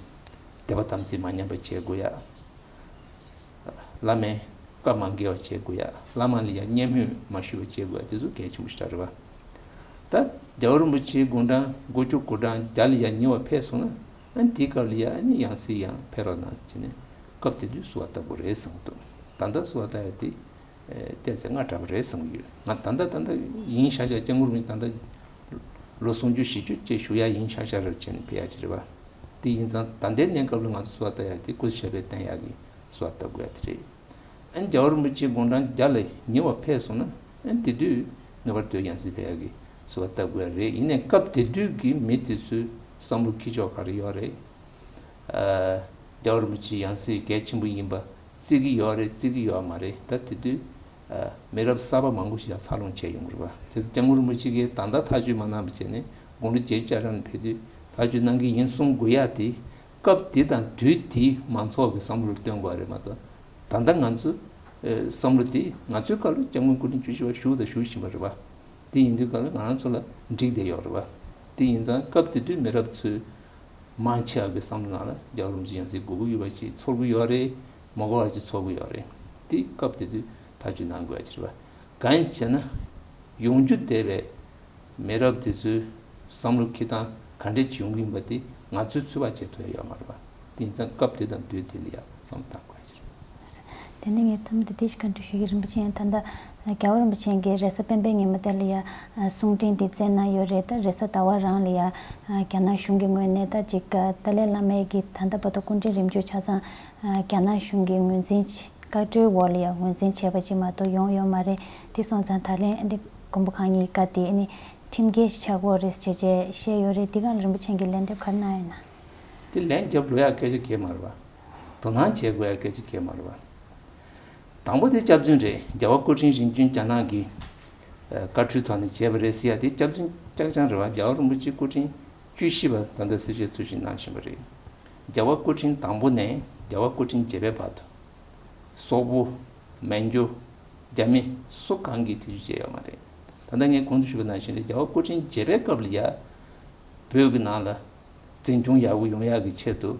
དད་པ་དམ་ཚིག་མ་ཉམས་པ་བྱེད་དགོས་ཡ། བླ་མའི་བཀའ་མ་འགལ་བ་བྱེད་དགོས་ཡ། བླ་མ་ལ་ཡ་བརྙས་སྨོད་མ་ཞུ་བ་བྱེད་དགོས་ཡ། དེ་ཚོ་གལ་ཆེན་པོ་ཞིག་རེད་བ། ད་རྒྱལ་བ་རིན་པོ་ཆེའི་དགུང་གྲངས་དགུ་བཅུ་གོ་གྲངས་བརྒྱ་ལ་ཡ་ཉེ་བ་ཕེབས་སོང་ན། ཨ་ནི་དེའི་སྐབས་ལ་ཡ་ཨ་ནི་ཡང་སྲིད་ཡང་ཕེབས་རོགས་གནང་ཟེར་ནས་སྐབས་དེ་དུས་གསོལ་བ་བཏབ་དགོས་རེད་བསམ་གྱི་འདུག་ད་ལྟ་གསོལ་བ་བཏབ་ཡ་དེ་ཨེ་བལྟས་ཚེ་སྔ་དྲགས་པ་རེད་བསམ་གྱི་ཡོད། ང་ད་ལྟ་ད་ལྟ་ཡིན་ཤག་ཤག་སྐྱབས་མགོན་རིན་པོ་ཆེ་ད་ལྟ་ལོ་སུམ་ཅུ་བཞི་བཅུ་བཅས་བཞུགས་ཡ་ཡིན་ཤག་ཤག་རེད་བྱས་ནས་ཕེབས་ཡ་ཅིག་རེད་བ། དེ་ཡིན་ཙང་ད་ལྟའི་གནས་སྐབས་ལ་ང་ཚོ་གསོལ་བ་བཏབ་ཡ་དེ་སྐུ་ཚེ་ཞབས་པད་བརྟན་ཡ་གི་གསོལ་བ་བཏབ་དགོས་ཡ་དེ་རེད། ཨ་ནི་རྒྱལ་བ་རིན་པོ་ཆེ་དགུང་གྲངས་བརྒྱ་ལས་ཉེ་བ་ཕེབས་སོང་ན། ཨ་ནི་དེ་དུས་ངེས་པར་དུ་ཡང་སྲིད་ཕེབས་ཡག་གི་གསོལ་བ་བཏབ་དགོས་རེད། ཡིན་ནའི་སྐབས་དེ་དུས་ཀྱི་མི་དེ་ཚོའི་བསམ་བློ་འཁྱེར་ཕྱོགས་ག་རེ་ཡོད་རེད། ཨ། རྒྱལ་བ་རིན་པོ་ཆེ་ཡང་སྲིད་གལ་ཆེན་པོ་ཡིན་པ་བརྩི་གི་ཡོད་རེད་བརྩི་གི་ཡོད་མ་རེད། ད་དེ་དུས་ཨ་མི་རབས་གསར་པ་མང་པོ་ཞིག་ཡང་འཚར་ལོངས་བྱས་ཡོང་གི་རེད་བ། དེ་ཚོ་སྐྱབས་མགོན་རིན་པོ་ཆེ་གིས་ད་ལྟ་ཐག་གཅོད་མ་གནང་བ་བྱས་ནས་དགུང་ལོ་བརྒྱད་ཅུ་གྱ་གྲངས་ལ་ཕེབས་དུས་ཐག་གཅོད་གནང་གི་ཡིན་གསུང་དགོས་ཡ་དེ་སྐབས་དེ་དང་དུས་དེའི་མང་ཚོགས་ཀྱི་བསམ་བློར་བཏོན་དགོས་རེད་མ་གཏོགས། ད་ལྟ་ང་ཚོ་ཨེ་བསམ་བློ་དེ་ང་ཚོའི་སྐབས་ལ་སྐྱབས་མགོན་སྐུ་ཕྲེང་བཅུ་བཞི་པ་བཞུགས་དང་བཞུགས་བཞིན་པ་རེད་བ། དེ་ཡིན་དུས་སྐབས་ལ་ང་རང་ཚོ་ལ་འགྲིག་བསྡད་ཡོད་རེད་བ། དེ་ཡིན་ཙང་སྐབས་དེ་དུས་མི་རབས་ཚོས་མང་ཆེ་བ་གི་བསམ་བློ་ནང་ལ་རྒྱལ་བ་རིན་པོ་ཆེ་ཡང་སྲིད་དགོས་ཀྱི་ཡོད་པ་ཅིག་ཚོར་གྱི་ཡོད་རེད། མ་དགོས་པ་ཅིག་ཚོར་གྱི་ཡོད་རེད། དེ་སྐབས་དེ་དུས་ཐག་གཅོད་གནང་དགོས་ཡ་ཅིག་རེད་བ། གང་ཡིན་ཟེར་ན། ཡོང་རྒྱུ་བསྡད་པའི་མི་རབས་དེ་ཚོའི་བསམ་བློ་འཁྱེར་སྟངས་ག་འདྲས་ཅིག་ཡོང་གི་ཡིན་པ་དེ་ང་ཚོས་ཚོད་དཔག་བྱེད་ཐུབ་ཡ་ཡོད་མ་རེད་བ། དེ་ཡིན་ཙང་སྐབས་དེ་དང་དུས་དེ་ལ་ཡ་བསམ་བློ་བཏང་དགོས་ཡ་ཅིག་རེད། དེ་ནས་ངས་མཐའ་མ་དེ་དེ་ཞིག་བཀའ་འདྲི་ཞུ་གི། རིན་པོ་ཆེ་ད་ལྟ་རྒྱལ་བ་རིན་པོ་ཆེ་གིས་རེས་གཟའ་སྤེན་པའི་ཉིན་མོ་དེ་ལ་ཡ་གསུང་འཕྲིན་དེ་བསྩལ་གནང་ཡོད་རེད། ད་རེས་གཟའ་ཟླ་བ་རང་ལ་ཡ་རྒྱ་ནག་གཞུང་གི་ངོས་ནས་ད་ཅིག་ཏཱ་ལའི་བླ་མའི་གི་ད་ལྟ་བར་དུ་སྐུ་ཕྲེང་རིམ་བྱོན་ཆ་ཚང་རྒྱ་ནག་གཞུང་གི་ངོས་འཛིན་བཀའ་འཁྲོལ་འོག་ལ་ཡ་ངོས་འཛིན་བྱས་པ་ཅིག་མ་གཏོགས་ཡོང་ཡོད་མ་རེད། དེ་སོང་ཙང་ད་ལན་འདི་མགོན་པོ་གང་ཉིད་བཀའ་དེ་ནི་ཁྲིམས་འགལ་ཞིག་ཆགས་ཀྱི་ཡོད་རེད་ཅེས་བཤད་ཡོད་རེད། འདི་སྒང་ལ་རིན་པོ་ཆེ་གིས་ལན་འདེབས་ག་རེ་གནང་ཡོད་ན། དེ་ལན་རྒྱབ་ལོས་ཡ་སྐད་ཆ་གང་ཡང་མ་རེད་བ། དོ་སྣང་བྱེད་དགོས་ཡ་སྐད་ཆ་གང་ཡང་མ་རེད་བ། དང་པོ་དེ་སྐྱག་རྫུན་རེད། རྒྱལ་བ་སྐུ་ཕྲེང་རིམ་བྱོན་རྒྱ་ནག་གི་ཨ་བཀའ་འཁྲོལ་ཐོག་ནས་བྱས་པ་རེད་ཟེར་ཡ་དེ་སྐྱག་རྫུན་རྐྱང་རྐྱང་རེད་བ། རྒྱལ་བ་རིན་པོ་ཆེ་སྐུ་ཕྲེང་བཅུ་བཞི་པ་ད་ལྟ་གསལ་བཤད་ཚུལ་བཞིན་གནང་བཞིན་པ་རེད། རྒྱལ་བ་སྐུ་ཕྲེང་དང་པོ་ནས་རྒྱལ་བ་སྐུ་ཕྲེང་བརྒྱད་པའི་བར་དུ། སོག་པོ། མན་ཇུ། རྒྱ་མི་སུ་གང་གིས་ཐེ་བྱུས་བྱས་ཡོད་མ་རེད། ད་ལྟ་ངས་གོང་དུ་ཞུས་པ་ནང་བཞིན་རེད། རྒྱལ་བ་སྐུ་ཕྲེང་བརྒྱད་པའི་སྐབས་ལ་ཡ། བོད་ཀྱི་ནང་ལ་འཛིན་སྐྱོང་ཡག་པོ་ཡོང་ཡག་གི་ཆེད་དུ།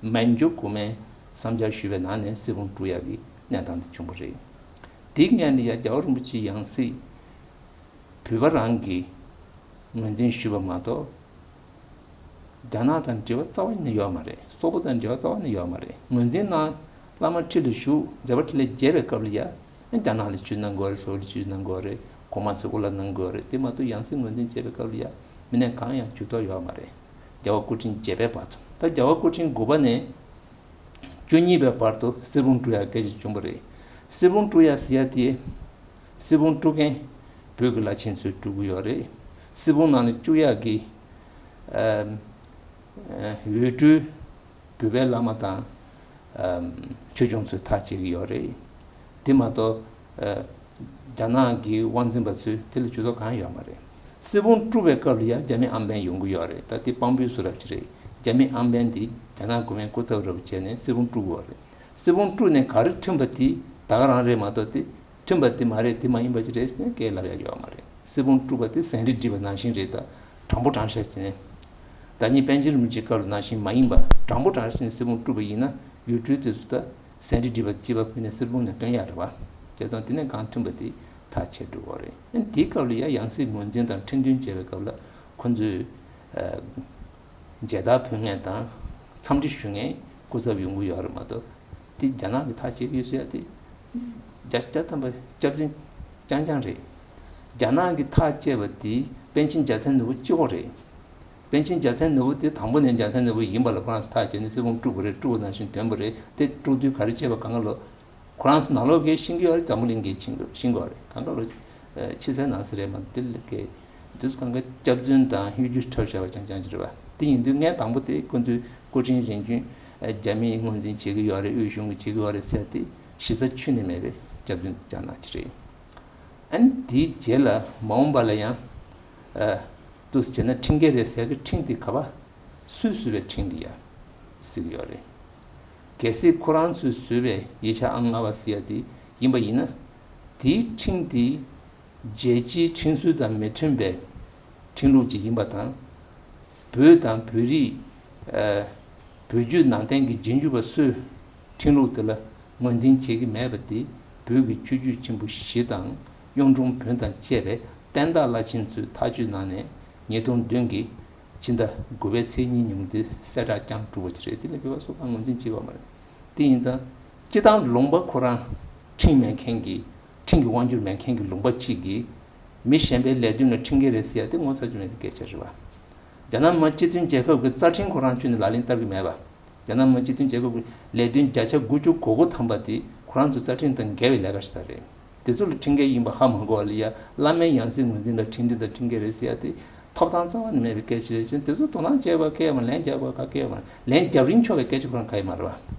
མན་ཇུ་གོང་མས་བསམ་འཆར་ཞུས་པའི་ནང་ནས་སྲིད་དབང་དཀྲུག་ཡག་གི་གནས་སྟངས་དེ་བྱུང་བ་རེད། དེའི་སྔོན་ལ་ཡ་རྒྱལ་བ་རིན་པོ་ཆེ་ཡང་སྲིད་བོད་པ་རང་གིས་ངོས་འཛིན་ཞུས་པ་མ་གཏོགས། རྒྱ་ནག་དང་འབྲེལ་བ་རྩ་བ་ནས་ཡོད་མ་རེད། སོག་པོ་དང་འབྲེལ་བ་རྩ་བ་ནས་ཡོད་མ་རེད། ངོས་འཛིན་གནང་། བླ་མ་ཁྲི་ལ་བཞུགས། མཛད་པ་འཕྲིན་ལས་རྒྱས་པའི་སྐབས་ལ་ཡ། རྒྱ་ནག་ལ་ཆིབས་གནང་དགོས་རེད། སོག་པོ་ལ་ཆིབས་གནང་དགོས་རེད། གོང་མ་ཚོས་དབུ་བླངས་གནང་དགོས་རེད། དེ་མ་གཏོགས་ཡང་སྲིད་ངོས་འཛིན་བྱས་པའི་སྐབས་ལ་ཡ། མི་སྣ་གང་ཡང་བྱུས་གཏོགས་ཡོད་མ་རེད། རྒྱལ་བ་སྐུ་ཕྲེང་བརྒྱད་པའི་བར་དུ། ད་རྒྱལ་བ་སྐུ་ཕྲེང་དགུ་པ་ནས་བཅུ་གཉིས་པའི་བར་དུ་སྲིད་དབང་དཀྲུག་ཡ་སྐད་ཆ་བྱུང་བ་རེད། སྲིད་དབང་དཀྲུག་ཡ་ཟེར་ཡ་དེ། སྲིད་དབང་དཀྲུག་མཁན་བོད་ཀྱི་བླ་ཆེན་ཚོས་དཀྲུག་གི་ཡོད་རེད། སྲིད་དབང་ནང་ལ་བཅུག་ཡག་གི་ཨ་ཨ་འོས་སྤྲུལ་བོད་པའི་བླ་མ་དང་ཨ་ཆོས་སྐྱོང་ཚོས་ཐག་བཅད་ཀྱི་ཡོད་རེད། དེ་མ་གཏོགས་ཨ་རྒྱ་ནག་གི་དབང་འཛིན་པ་ཚོས་དེ་ལ་ཇུས་གཏོགས་གང་ཡང་ཡོད་མ་རེད། སྲིད་དབང་དཀྲུག་པའི་སྐབས་ལ་ཡང་རྒྱ་མི་ཨམ་བན་ཡོང་གི་ཡོད་རེད། ད་དེ་དཔང་པོའི་བཟོ་འདྲ་ཅིག་རེད། རྒྱ་མི་ཨམ་བན་དེ་རྒྱ་ནག་གོང་མའི་སྐུ་ཚབ་འདྲ་པོ་བྱས་ནས་སྲིད་དབང་དཀྲུག་གི་ཡོད་རེད། སྲིད་དབང་དཀྲུགས་ནས་ག་རེ་ཐོན་པ་དེ་ད་ག་རང་རེད་མ་གཏོགས་དེ་ཐོན་པ་དེ་མ་རེད། དེ་མ་ཡིན་པ་ཅིག་རེད་ཟེར་ནས་སྐད་ལབ་ཡ་ཡོད་མ་རེད། སྲིད་དབང་དཀྲུགས་པ་དེ་ཟན་རིལ་བསྒྲིལ་བ་ནང་བཞིན་རེད། ད་དྲང་པོ་དྲང་བཞག་བྱས་ནས། ཟླ་ཉིན་པཎ་ཆེན་རིན་པོ་ཆེའི་སྐབས་ལ་ནང་བཞིན་མ་ཡིན་པ། དྲང་པོ་དྲང་བཞག་བྱས་ནས་སྲིད་དབང་དཀྲུགས་པ་ཡིན་ན་འོས་སྤྲུལ་དེ་ཚོ་ད་ཟན་རིལ་བསྒྲིལ་བ་བྱས་པ་ཕུད་ནས་སྲིད་དབང་ནས་བཏོན་ཡ་རེད་བ། བྱས་ཙང་དེ་ནས་གང་ཐོན་པ་དེ་ཐག་ཆད་འགྲོ་གི་རེད། ཨ་ནི་དེའི་སྐབས་ལ་ཡ་ཡང་སྲིད་ངོས་འཛིན་དང་ཁྲི་འདོན་བྱས་པའི་སྐབས་ལ་ཁོ་ཚོས་ཨ། མཇལ་དར་ཕུལ་མཁན་དང་འཚམས་འདྲི་ཞུ་མཁན་སྐུ་ཚབ་ཡོང་གི་ཡོད་རེད་མ་གཏོགས། དེ་རྒྱ་ནག་གིས་ཐག་བཅད་ཀྱི་ཡོད་ཟེར་ཡ་དེ་བརྒྱ་ཆ་བརྒྱ་ཐམ་པ་སྐྱག་རྫུན་རྐྱང་རྐྱང་རེད། རྒྱ་ནག་གིས་ཐག་བཅད་པ་དེ་པཎ་ཆེན་རྒྱལ་མཚན་ནོར་བུ་གཅིག་པོ་རེད། པཎ་ཆེན་རྒྱལ་མཚན་ནོར་བུ་དེ་དང་པོ་ནས་རྒྱལ་མཚན་ནོར་བུ་ཡིན་པ་ལ་ཁོ་རང་ཚོ་ཐག་བཅད་ནས་སྲིད་དབང་དཀྲུགས་པ་རེད། དཀྲུགས་པ་ནང་བཞིན་དོན་པ་རེད། དེ་དཀྲུགས་དུས་ག་རེ་བྱས་པ་གང་ག་ལོ། ཁོ་རང་ཚོ་ནང་ལོགས་ཀྱིས་ཤེས་ཀྱི་ཡོད་རེད། འཛམ་བུ་གླིང་གིས་ཤེས་ཀྱི་ཤེས་ཀྱི་ཡོད་རེད། གང་ག་ལོ། ཕྱི་གསལ་ནང་གསལ་རེད་མ་གཏོགས། དེ་ལ་གལ་དེ་ཚོ་གང་ག་སྐྱག་རྫུན་དང་གཡོ་སྒྱུ་འཁྲབ་བཞག་པ་རྐྱང་རྐྱང་ཅིག་རེད་བ། དེ་ཡིན་དུས་ངས་དང་པོ་དེ་སྐུ་མདུན་སྐུ་ཕྲེང་རིམ་བྱོན་རྒྱ་མིས་ངོས་འཛིན་བྱེད་ཀྱི་ཡོད་རེད། དབུས་གཞུང་གིས་བྱེད་ཀྱི་ཡོད་རེད་ཟེར་དེ་ གཞི་རྩ་ཁྱོན་ནས་མེད་པའི་སྐྱབས་བཅོལ་བཅའ་གནང་གི་རེད། ཨ་ནི་དེའི་རྗེས་ལ་མ་འོངས་པ་ལ་ཡང་ཨ་འདུག་སེ་བྱས་ན་ཁྲིམས་འགལ་རེད་ཟེར་གི་ཁྲིམས་དེ་ག་པ་སུས་བཟོས་པའི་ཁྲིམས་དེ་ཡ་ཟེར་གི་ཡོད་རེད། གལ་སྲིད་ཁོ་རང་ཚོས་བཟོས་པའི་ཡིག་ཆ་ཨང་ལྔ་པ་ཟེར་ཡ་དེ་ཡིན་པ་ཡིན་ན། དེའི་ཁྲིམས་དེ་རྒྱལ་སྤྱིའི་ཁྲིམས་སྲོལ་དང་མི་མཐུན་པའི་ཁྲིམས་ལུགས་ཅིག་ཡིན་པ་དང་། བོད་དང་བོད་རིགས་ཨ་བོད་བརྒྱུད་ནང་བསྟན་གྱི་རྗེས་འཇུག་པ་ཚོས་ཁྲིམས་ལུགས་དེ་ལ་ངོས་འཛིན་བྱེད་ཀྱི་མེད་པ་དེ་བོད་ཀྱི་ཆོས་བརྒྱུད་ཆེན་པོ་བཞི་དང་གཡུང་དྲུང་བོན་དང་བཅས་པའི་བསྟན་བདག་བླ་ཆེན་ཚོའི་ཐག་གཅོད་གནང་ནས་ཉིས་སྟོང་བདུན་གྱི་ཕྱི་ཟླ་དགུ་པའི་ཚེས་གཉིས་ཉིན་མོ་དེ་གསལ་བསྒྲགས་བསྐྱངས་གྲུབ་པ་ཅིག་རེད། དེ་ལས་བོད་པ་སུ་གང་ངོས་འཛིན་བྱེད་ཀྱི་ཡོད་མ་རེད། དེ་ཡིན་ཙང་སྤྱི་བཏང་ལུང་པ་ཁོ་རང་ཁྲིམས་མེད་མཁན་གྱི་ཁྲིམས་ཀྱི་དབང་སྒྱུར་མེད་མཁན་གྱི་ལུང་པ་གཅིག་གིས་མི་གཞན་པའི་ལས་དོན་ལ་ཁྲིམས་འགལ་རེད་ཟེར་ཡ་དེ་ངོ་ཚ་རྒྱུ་མེད་པའི་སྐད་ཆ་རེད་བ། རྒྱ་ནག་མི་དམངས་སྤྱི་མཐུན་རྒྱལ་ཁབ་ཀྱི་རྩ་ཁྲིམས་ཁོ་རང་ཁྱོན་ནས་ལག་ལེན་བསྟར་གྱི་མེད་པ། རྒྱ་ནག་མི་དམངས་སྤྱི་མཐུན་རྒྱལ་ཁབ་ཀྱི་ལས་དོན་བརྒྱ་ཆ་དགུ་བཅུ་གོ་དགུ་ཐམ་པ་དེ་ཁོ་རང་ཚོའི་རྩ་ཁྲིམས་དང་འགལ་བའི་ལས་ཀ་ཞིག་ད་རེད། དེ་ཚོ་ལ་ཁྲིམས་འགལ་ཡིན་པ་ཧ་མ་གོ་བ་ལ་ཡ་བླ་མའི་ཡང་སྲིད་ངོས་འཛིན་ལ་ཁྲིམས་མཐུན་དང་ཁྲིམས་འགལ་རེད་ཟེར་ཡ་དེ་ཐོབ་ཐང་རྩ་བ་ནས་མེད་པའི་སྐད་ཆ་རེད། ཅེས་དེ་ཚོ་དོ་སྣང་བྱས་པ་སྐད་མ་ལན་རྒྱག་པ་ག་སྐད་མ་ལན་རྒྱབ་རིན་ཆོག་པའི་སྐད་ཆ་ཁོ་རང་ག་ཡི་མ་རེད་བ།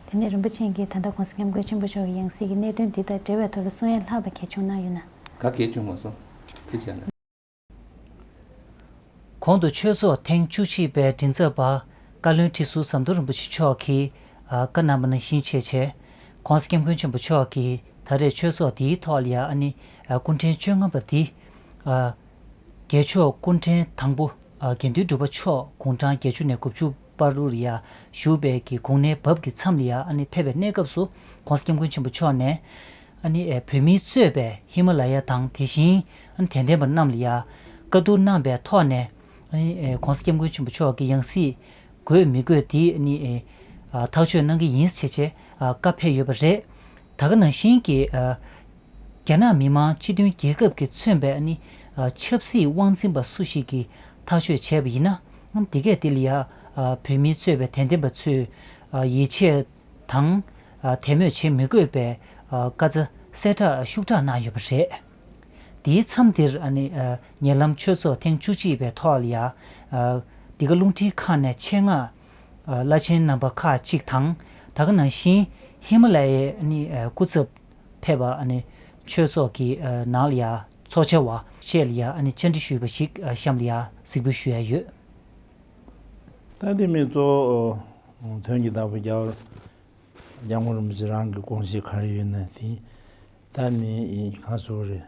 དེ་ནས་རིན་པོ་ཆེ་གིས་ད་ལྟ་༸གོང་ས་༸སྐྱབས་མགོན་ཆེན་པོ་མཆོག་གི་ཡང་སྲིད་ཀྱི་གནད་དོན་འདི་དང་འབྲེལ་བའི་ཐོག་ལ་གསུང་ཡ་ལྷག་པ་གལ་བྱུང་གནང་ཡོད་ན། ག་གལ་བྱུང་མ་སོང་། དེ་བྱས་ན། གོང་དུ་ཆོས་ཚོགས་ཐེངས་བཅུ་གཅིག་པའི་མགྲིན་ཚབ་པ་བཀའ་བློན་ཁྲི་ཟུར་ཟམ་གདོང་རིན་པོ་ཆེ་མཆོག་གིས་ཨ་བཀའ་གནང་བ་ནང་བཞིན་བྱས་བྱས། ༸གོང་ས་༸སྐྱབས་མགོན་ཆེན་པོ་མཆོག་གིས་ད་རེས་ཆོས་ཚོགས་འདིའི་ཐོག་ལ་ཡ་ཨ་ནི་ཨ་སྐུ་ཕྲེང་བཅོ་ལྔ་པ་འདི་ཨ་རྒྱལ་མཆོག་སྐུ་ཕྲེང་དང་པོ་ཨ་དགེ་འདུན་གྲུབ་པ་མཆོག་དགུང་གྲངས་བརྒྱད་ཅུ་ནས་དགུ་བཅུ་བར་དུ་ལ་ཡ་བཞུགས་པའི་གི་གུང་གནས་བབ་ཀྱི་མཚམས་ལ་ཡ་ཨ་ནི་ཕེབས་པའི་གནས་སྐབས་སུ་༸གོང་ས་༸སྐྱབས་མགོན་ཆེན་པོ་མཆོག་ནས། ཨ་ནི་ཨེ་བོད་མིས་གཙོས་པའི་ཧི་མ་ལ་ཡ་དང་དེ་བཞིན་ཨ་ནི་དད་ལྡན་པ་རྣམས་ལ་ཡ་བཀའ་བསྡུར་གནང་པའི་ཐོག་ནས། ཨ་ནི་ཨེ་༸གོང་ས་༸སྐྱབས་མགོན་ཆེན་པོ་མཆོག་གི་ཡང་སྲིད་དགོས་མི་དགོས་དེ་ཨ་ནི་ཨེ་ཨ་ཐག་གཅོད་གནང་གི་ཡིན་ཟེར་བྱས་ཨ་བཀའ་ཕེབས་ཡོད་པ་རེད། ད་ག་ནང་བཞིན་གྱི་ཨ་རྒྱ་ནག་མི་དམངས་སྤྱི་མཐུན་རྒྱལ་ཁབ་ཀྱིས་མཚོན་པའི་ཨ་ནི་ཨ་ཆབ་སྲིད་དབང་འཛིན་པ་སུ་ཞིག་གིས་ཐག་གཅོད་བྱས་པ་ཡིན་ན། ཨ་ནི་དེ་གས་དེ་ལ་ཡ་ཨ་བོད་མིས་གཙོས་པའི་དད་ལྡན་པ་ཚོས་ཨ་ཡིད་ཆེས་དང་། ཨ་དད་མོས་བྱེད་མི་དགོས་པའི་ཨ་བཀའ་རྩ་གསལ་བསྒྲགས་ཤུགས་དྲག་གནང་ཡོད་པ་རེད། དེའི་མཚམས་འདིར་ཨ་ནི་ཨ་ཉེ་ལམ་ཆོས་ཚོགས་ཐེངས་བཅུ་གཅིག་པའི་ཐོག་ལ་ཡ་ཨ་འདི་ག་རླུང་འཕྲིན་ཁང་ནས་ཆེད་མངགས་ཨ་བླ་ཆེན་རྣམ་པ་ཁག་ཅིག་དང་། ད་ག་ནང་བཞིན་ཧི་མ་ལ་ཡའི་ཨ་ནི་ཨ་སྐུ་ཚབ་ཕེབས་པ་ཨ་ནི་ཆོས་ཚོགས་ཀྱི་ཨ་ནང་ལ་ཡ་ཚོགས་བཅར་བ་བཅས་ལ་ཡ་ཨ་ནི་བཅར་འདྲི་ཞུས་པ་ཞིག་ཨ་གཤམ་ལ་ཡ་གཟིགས་འབུལ་ཞུ་ཡ་ཡོད། ད་དེ་མིན་གཙོ་བོ་དོན་གྱི་བདག་པོ་རྒྱལ་བ་སྐྱབས་མགོན་རིན་པོ་ཆེ་རང་གི་དགོངས་གཞི་ག་རེ་ཡོད་ན་དེ། ད་ནི་གང་ཟེར་རེད།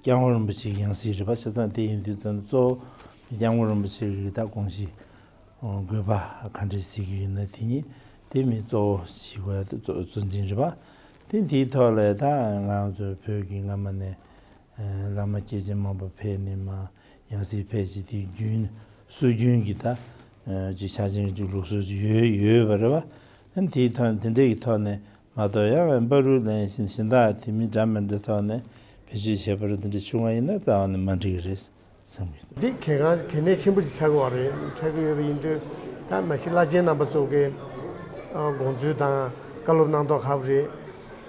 སྐྱབས་མགོན་རིན་པོ་ཆེ་གི་ཡང་སྲིད་རེད་པ། བྱས་ཙང་དེ་ཡིན་དུས་ཙམ་གཙོ་བོ་སྐྱབས་མགོན་རིན་པོ་ཆེ་གི་ད་དགོངས་གཞི་དགོས་པ་ག་འདྲ་ཟེར་གྱི་ཡོད་ན་དེ་ཉིད་དེ་མིན་གཙོ་བོ་ཞིག་དགོས་ཡ་དེ་གཙོ་གཙོ་འཛིན་རེད་པ། དེ་དེའི་ཐོག་ལ་ད་ང་ཚོ་བོད་ཀྱི་སྔ་མ་ནས་བླ་མ་སྐྱེས་ཆེན་མང་པོ་ཕེབས་ནས་མ་ཡང་སྲིད་ཕེབས་ཀྱི་དེ་རྒྱུན་སྲོལ་རྒྱུན་གྱི་ད་ཅིག་ཆ་ཅན་གྱི་ལུགས་སྲོལ་ཅིག་ཡོད་ཡོད་པ་རེད་བ། ཨ་ནི་དེའི་ཐོག་ནས་དེ་འདྲ་གི་ཐོག་ནས་མ་གཏོགས་ཡང་བར་རུ་ལན་གཞན་གཞན་དག་དེ་མིན་འདྲ་མི་འདྲ་ཐོག་ནས་བེད་སྤྱོད་བྱས་པ་རེད། དེ་འདྲ་བྱུང་བ་ཡིན་ན་རྩ་བ་ནས་མ་འགྲིག་གི་རེད་བསམ་གྱི་འདུག་འདི་གལ་འགངས་གལ་གནད་ཆེན་པོ་ཞིག་ཆགས་ཀྱི་ཡོད་རེད། ཆགས་ཀྱི་ཡོད་པ་ཡིན་དུས་ད་མ་གཞི་བླ་ཆེན་རྣམ་པ་ཚོ་གི་དགོངས་ཚུལ་དང་བཀའ་སློབ་གནང་ཐོག་ཁག་པོ་རེད།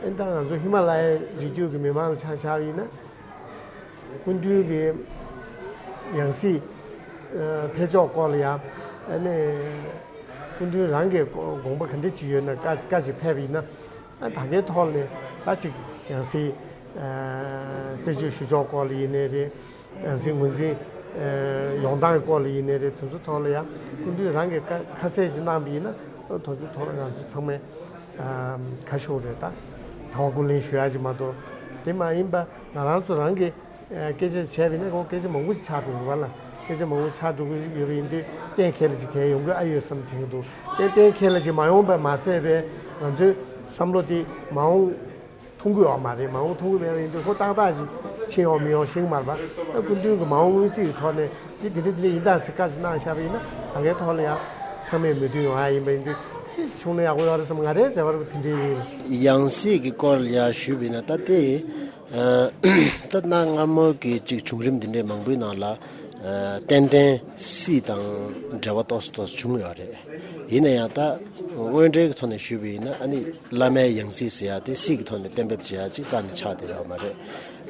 ཨ་ནི་ད་ང་ཚོ་ཧི་མ་ལ་ཡའི་རི་རྒྱུད་ཀྱི་མི་མང་ལ་ཆ་བཞག་པ་ཡིན་ན། སྐུ་མདུན་གྱི་ཡང་སྲིད་ཨ་ཕེབས་ཕྱོགས་སྐོར་ལ་ཡང་ཨ་ནི་སྐུ་མདུན་རང་གི་དགོངས་པ་ག་འདྲ་ཅིག་ཡོད་ན་བཀའ་བཀའ་ཅིག་ཕེབས་པ་ཡིན་ན། ཨ་ད་གའི་ཐོག་ནས་ད་ཅིག་ཡང་སྲིད་ཨ་རྩད་གཅོད་ཞུ་ཕྱོགས་སྐོར་ལ་ཡིན་ནའི་རེད། ཡང་སྲིད་ངོས་འཛིན་ཨ་ཡོང་སྟངས་སྐོར་ལ་ཡིན་ནའི་རེད། དེ་ཚོ་ཐོག་ལ་ཡང་སྐུ་མདུན་རང་གིས་བཀའ་ཁ་གསལ་ཅིག་གནང་པ་ཡིན་ན། དེ་ཚོ་ཐོག་ལ་ང་ཚོ་ཚང་མས་ཨ་ཁ་ཕྱོགས་རེད། ད་དང་བ་སྐུ་ལེན་ཞུ་ཡ་ཅིག་མ་གཏོགས། དེ་མ་ཡིན་པ་ང་རང་ཚོ་རང་གི་ཨ་སྐད་ཆ་བྱས་པ་ཡིན་ན་ཁོང་སྐད་ཆ་མང་པོ་ཅིག་ཆགས་འགྲོ་གི་རེད་པ་ལ། སྐད་ཆ་མང་པོ་ཆགས་འགྲོ་གི་ཡོད་པ་ཡིན་དུས་གཏན་འཁེལ་ལ་ཅིག་འཁེལ་ཡོང་གི་ཨ་ཡོད་བསམ་དྲན་གྱི་འདུག་གཏན་གཏན་འཁེལ་ལ་ཅིག་མ་ཡོང་པ་མ་ཟད་པའི་ང་ཚོའི་བསམ་བློ་དེ་མ་འོངས་མཐོང་གི་ཡོད་མ་རེད། མ་འོངས་མཐོང་གི་མེད་པ་ཡིན་དུས་ཁོ་ཏག་ཏག་ཅིག་ཕྱིན་ཡོང་མི་ཡོང་ཤེས་ཀྱི་མ་རེད་པ། ཨ་སྐུ་མདུན་གྱི་མ་འོངས་མངོན་གསལ་གྱི་ཐོག་ནས་དེ་དེ་འདྲ་དེ་འདྲ་ཡིན་ད་ཟེར་བཀའ་ཅིག་གནང་བཞག་པ་ཡིན་ན་ད་གའི་ཐོག་ལ་ཡང་ཚང་མས་མོས་མཐུན་ཡོང་ཡ་ཡིན་པ་ཡིན་དུས་དེ་འདྲ་ཅིག་བྱུང་ན་ཡག་པོ་ཡོད་རེད་བསམ། ང་རའི་རེ་བ་རེད་པ། དེ་འདྲ་ཡིན། ཡང་སྲིད་ཀྱི་སྐོར་ལ་ཡ་ཞུས་པ་ཡིན་ན་ད་དེ། ཨ་ད་གནའ་སྔ་མོ་གི་ཅིག་བྱུང་རིམ་འདི་འདྲའི་མང་པོའི་ནང་ལ་ཨ་ཏན་ཏན་སྲིད་དང་འབྲེལ་བ་ཏོག་ཙམ་ཏོག་ཙམ་བྱུང་ཡོད་རེད། ཡིན་ན་ཡང་ད་དངོས་འབྲེལ་གྱི་ཐོག་ནས་ཞུས་པ་ཡིན་ན་ཨ་ནི་བླ་མའི་ཡང་སྲིད་ཟེར་ཡ་དེ་སྲིད་ཀྱི་ཐོག་ནས་གཏན་འབེབས་བྱེད་ཡ་ཅིག་རྩ་ནས་ཆགས་བསྡད་ཡོད་མ་རེད།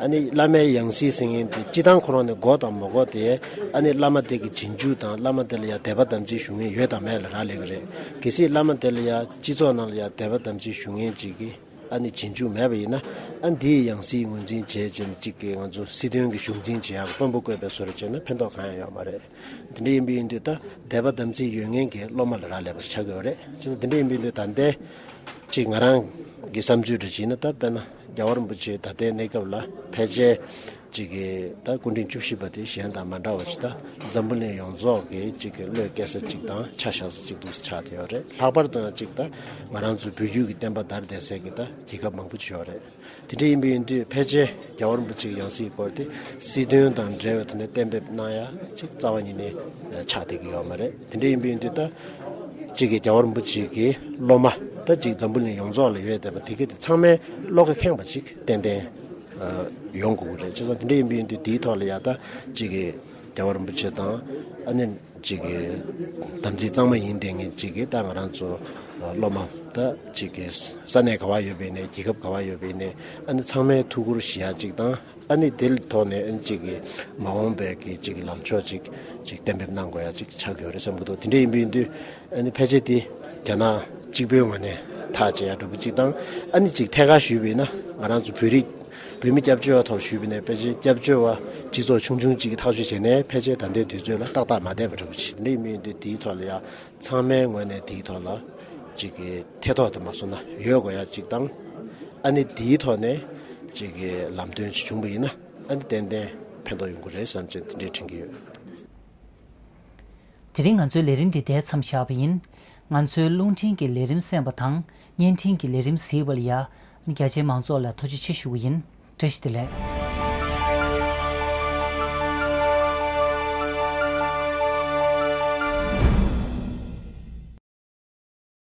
ཨ་ནི་བླ་མའི་ཡང་སྲིད་ཟེར་མཁན་དེ་སྤྱི་བཏང་ཁོ་རང་ནས་དགོས་དང་མ་དགོས་དེ་ཨ་ནི་བླ་མ་དེ་གི་རྗེས་འཇུག་དང་བླ་མ་དེ་ལ་ཡ་དད་པ་དམ་ཚིག་ཞུ་མཁན་ཡོད་དང་མེད་ལ་རག་ལས་ཀྱི་རེད། གལ་སྲིད་བླ་མ་དེ་ལ་ཡ་སྤྱི་ཚོགས་ནང་ལ་ཡ་དད་པ་དམ་ཚིག་ཞུ་མཁན་ཅིག་གིས། ཨ་ནི་རྗེས་འཇུག་མེད་པ་ཡིན་ན། ཨ་འདིའི་ཡང་སྲིད་ངོས་འཛིན་བྱས་བྱས་ནས་གཅིག་གིས་ང་ཚོ་སྲིད་དོན་གྱི་གཞུང་འཛིན་བྱེད་ཡག་དཔོན་པོ་བསྐོས་པའི་བཟོ་འདྲ་བྱས་ན་ཕན་ཐོགས་གང་ཡང་ཡོད་མ་རེད། དེ་འདྲ་ཡིན་པ་ཡིན་དུས་ད་དད་པ་དམ་ཚིག་ཡོད་མཁན་གྱི་སློབ་མ་ལ་རག་ལས་པ་ཆགས་ཀྱི་ཡོད་རེད། བྱས་ཙང་དེ་འདྲ་ཡིན་པ་ཡིན་དུས་ད་ལྟའི་གཅིག་ང་རང་གི་བསམ་ཚུལ་འདྲ་བྱས་ན། ད་དཔེར་ན་རྒྱལ་བ་རིན་པོ་ཆེ་ད་ལྟའི་གནས་སྐབས་ལ་ཕལ་ཆེར་གཅིག་གི་ད་སྐུ་ཕྲེང་བཅུ་བཞི་པ་དེ་གཞན་དང་མ་འདྲ་བ་ཞིག་ད་འཛམ་བུ་གླིང་ཡོངས་རྫོགས་ཀྱི་གཅིག་གི་བློས་བཀལ་ས་གཅིག་དང་ཆ་བཞག་ས་གཅིག་ཏུ་ཆགས་བསྡད་ཡོད་རེད། ལྷག་པར་དུ་ཡང་གཅིག་ད་ང་རང་ཚོའི་བོད་བརྒྱུད་ཀྱི་བསྟན་པ་དར་བསྡད་སའི་གི་ད་རྒྱལ་ཁབ་མང་པོ་ཅིག་ཡོད་རེད། དེ་འདྲ་ཡིན་པ་ཡིན་དུས་ཕལ་ཆེར་རྒྱལ་བ་རིན་པོ་ཆེའི་ཡང་སྲིད་སྐོར་དེ་སྲིད་དོན་དང་འབྲེལ་བའི་ཐོག་ནས་གཏན་འབེབས་གནང་ཡ་གཅིག་རྩ་བ་ཉིད་ནས་ཆགས་བསྡད་ཀྱི་ཡོད་མ་རེད། དེ་འདྲ་ཡིན་པ་ཡིན་དུས་ད་གཅིག་གི་རྒྱལ་བ་རིན་པོ་ཆེ་གི་སློབ་མ་ད་གཅིག་འཛམ་བུ་གླིང་ཡོངས་རྫོགས་ལ་ཡོད་བསྡད་པ་དེ་ག་དེ་ཚང་མའི་བློ་ཁ་ཁེངས་པ་ཅིག་ཏན་ཏན་ཡོང་དགོས་ཀྱི་རེད། བྱས་ཙང་དེ་འདྲ་ཡིན་པ་ཡིན་དུས་དེའི་ཐོག་ལ་ཡ་ད་གཅིག་གི་རྒྱལ་བ་རིན་པོ་ཆེ་དང་ཨ་ནི་གཅིག་གི་དམ་ཚིག་གཙང་མ་ཡིན་བསྡད་མཁན་གཅིག་གི་ད་ང་རང་ཚོ་སློབ་མ་ད་གཅིག་གི་ས་གནས་ག་བ་ཡོད་པ་ཡིན་ནའི་རྒྱལ་ཁབ་ག་བ་ཡོད་པ་ཡིན་ནའི་ཨ་ནི་ཚང་མས་ཐུགས་ཁུར་བཞེས་ཡ་གཅིག་དང་། ཨ་ནི་དེ་ཐོག་ནས་ཨ་ནི་གཅིག་གི་མ་འོངས་པའི་གི་གཅིག་གི་ལམ་ཕྱོགས་གཅིག་གཅིག་གཏན་འབེབས་གནང་དགོས་ཡ་གཅིག་ཆགས་ཀྱི་ཡོད་རེད་བསམ་གྱི་འདུག་དེ་འདྲ་ཡིན་པ་ཡིན་དུས་ཨ་ནི་ཕལ་ཆེར་དེ་རྒྱ་ནག་གཅིག་པོའི་ངོས་ནས་ཐག་བཅད་ཡ་འདྲ་པོ་གཅིག་དང་། ཨ་ནི་གཅིག་ཐད་ཀར་ཞུས་པ་ཡིན་ན་ང་རང་ཚོ་བོད་རིགས་བོད་མི་སྐྱབས་བཅོལ་བ་ཐོག་ཞུས་པ་ཡིན་ན་ཕལ་ཆེར་སྐྱབས་བཅོལ་བ་སྤྱི་ཚོགས་ཆུང་ཆུང་གཅིག་གི་ཐག་གཅོད་བྱས་ནས་ཕལ་ཆེར་ད་ལྟའི་དུས་ཚོད་ལ་ཏག་ཏག་མ་བསྡད་པ་འདྲ་པོ་ཅིག་དེ་འདྲ་ཡིན་པ་ཡིན་དུས་དེའི་ཐོག་ལ་ཡ་ཚང་མའི་ངོས་ནས་དེའི་ཐོག་ལ་གཅིག་གི་ཐེ་གཏོགས་དུ་མ་སོང་ན་ཡོད་དགོས་ཡ་གཅིག་དང་། ཨ་ནི་དེའི་ཐོག་ནས་གཅིག་གི་ལམ་སྟོན་ཅིག་བྱུང་པ་ཡིན་ན་ཨ་ནི་ཏན་ཏན་ཕན་ཐོགས་ཡོང་གི་རེད་བསམ་བྱས་དེ་འདྲའི་དྲན་གྱི་ཡོད། དེ་རིང་ང་ཚོའི་ལས་རིམ་འདི་འདིར་མཚམས་བཞག་པ་ཡིན། ང་ཚོའི་རླུང་འཕྲིན་གྱི་ལས་རིམ་གསན་པ་དང་བརྙན་འཕྲིན་གྱི་ལས་རིམ་གཟིགས་པ་ལ་ཡ་རྒྱ་ཆེའི་མང་ཚོགས་ལ་ཐུགས་རྗེ་ཆེ་ཞུ་གི་ཡིན། བཀྲ་ཤིས་བདེ་ལེགས།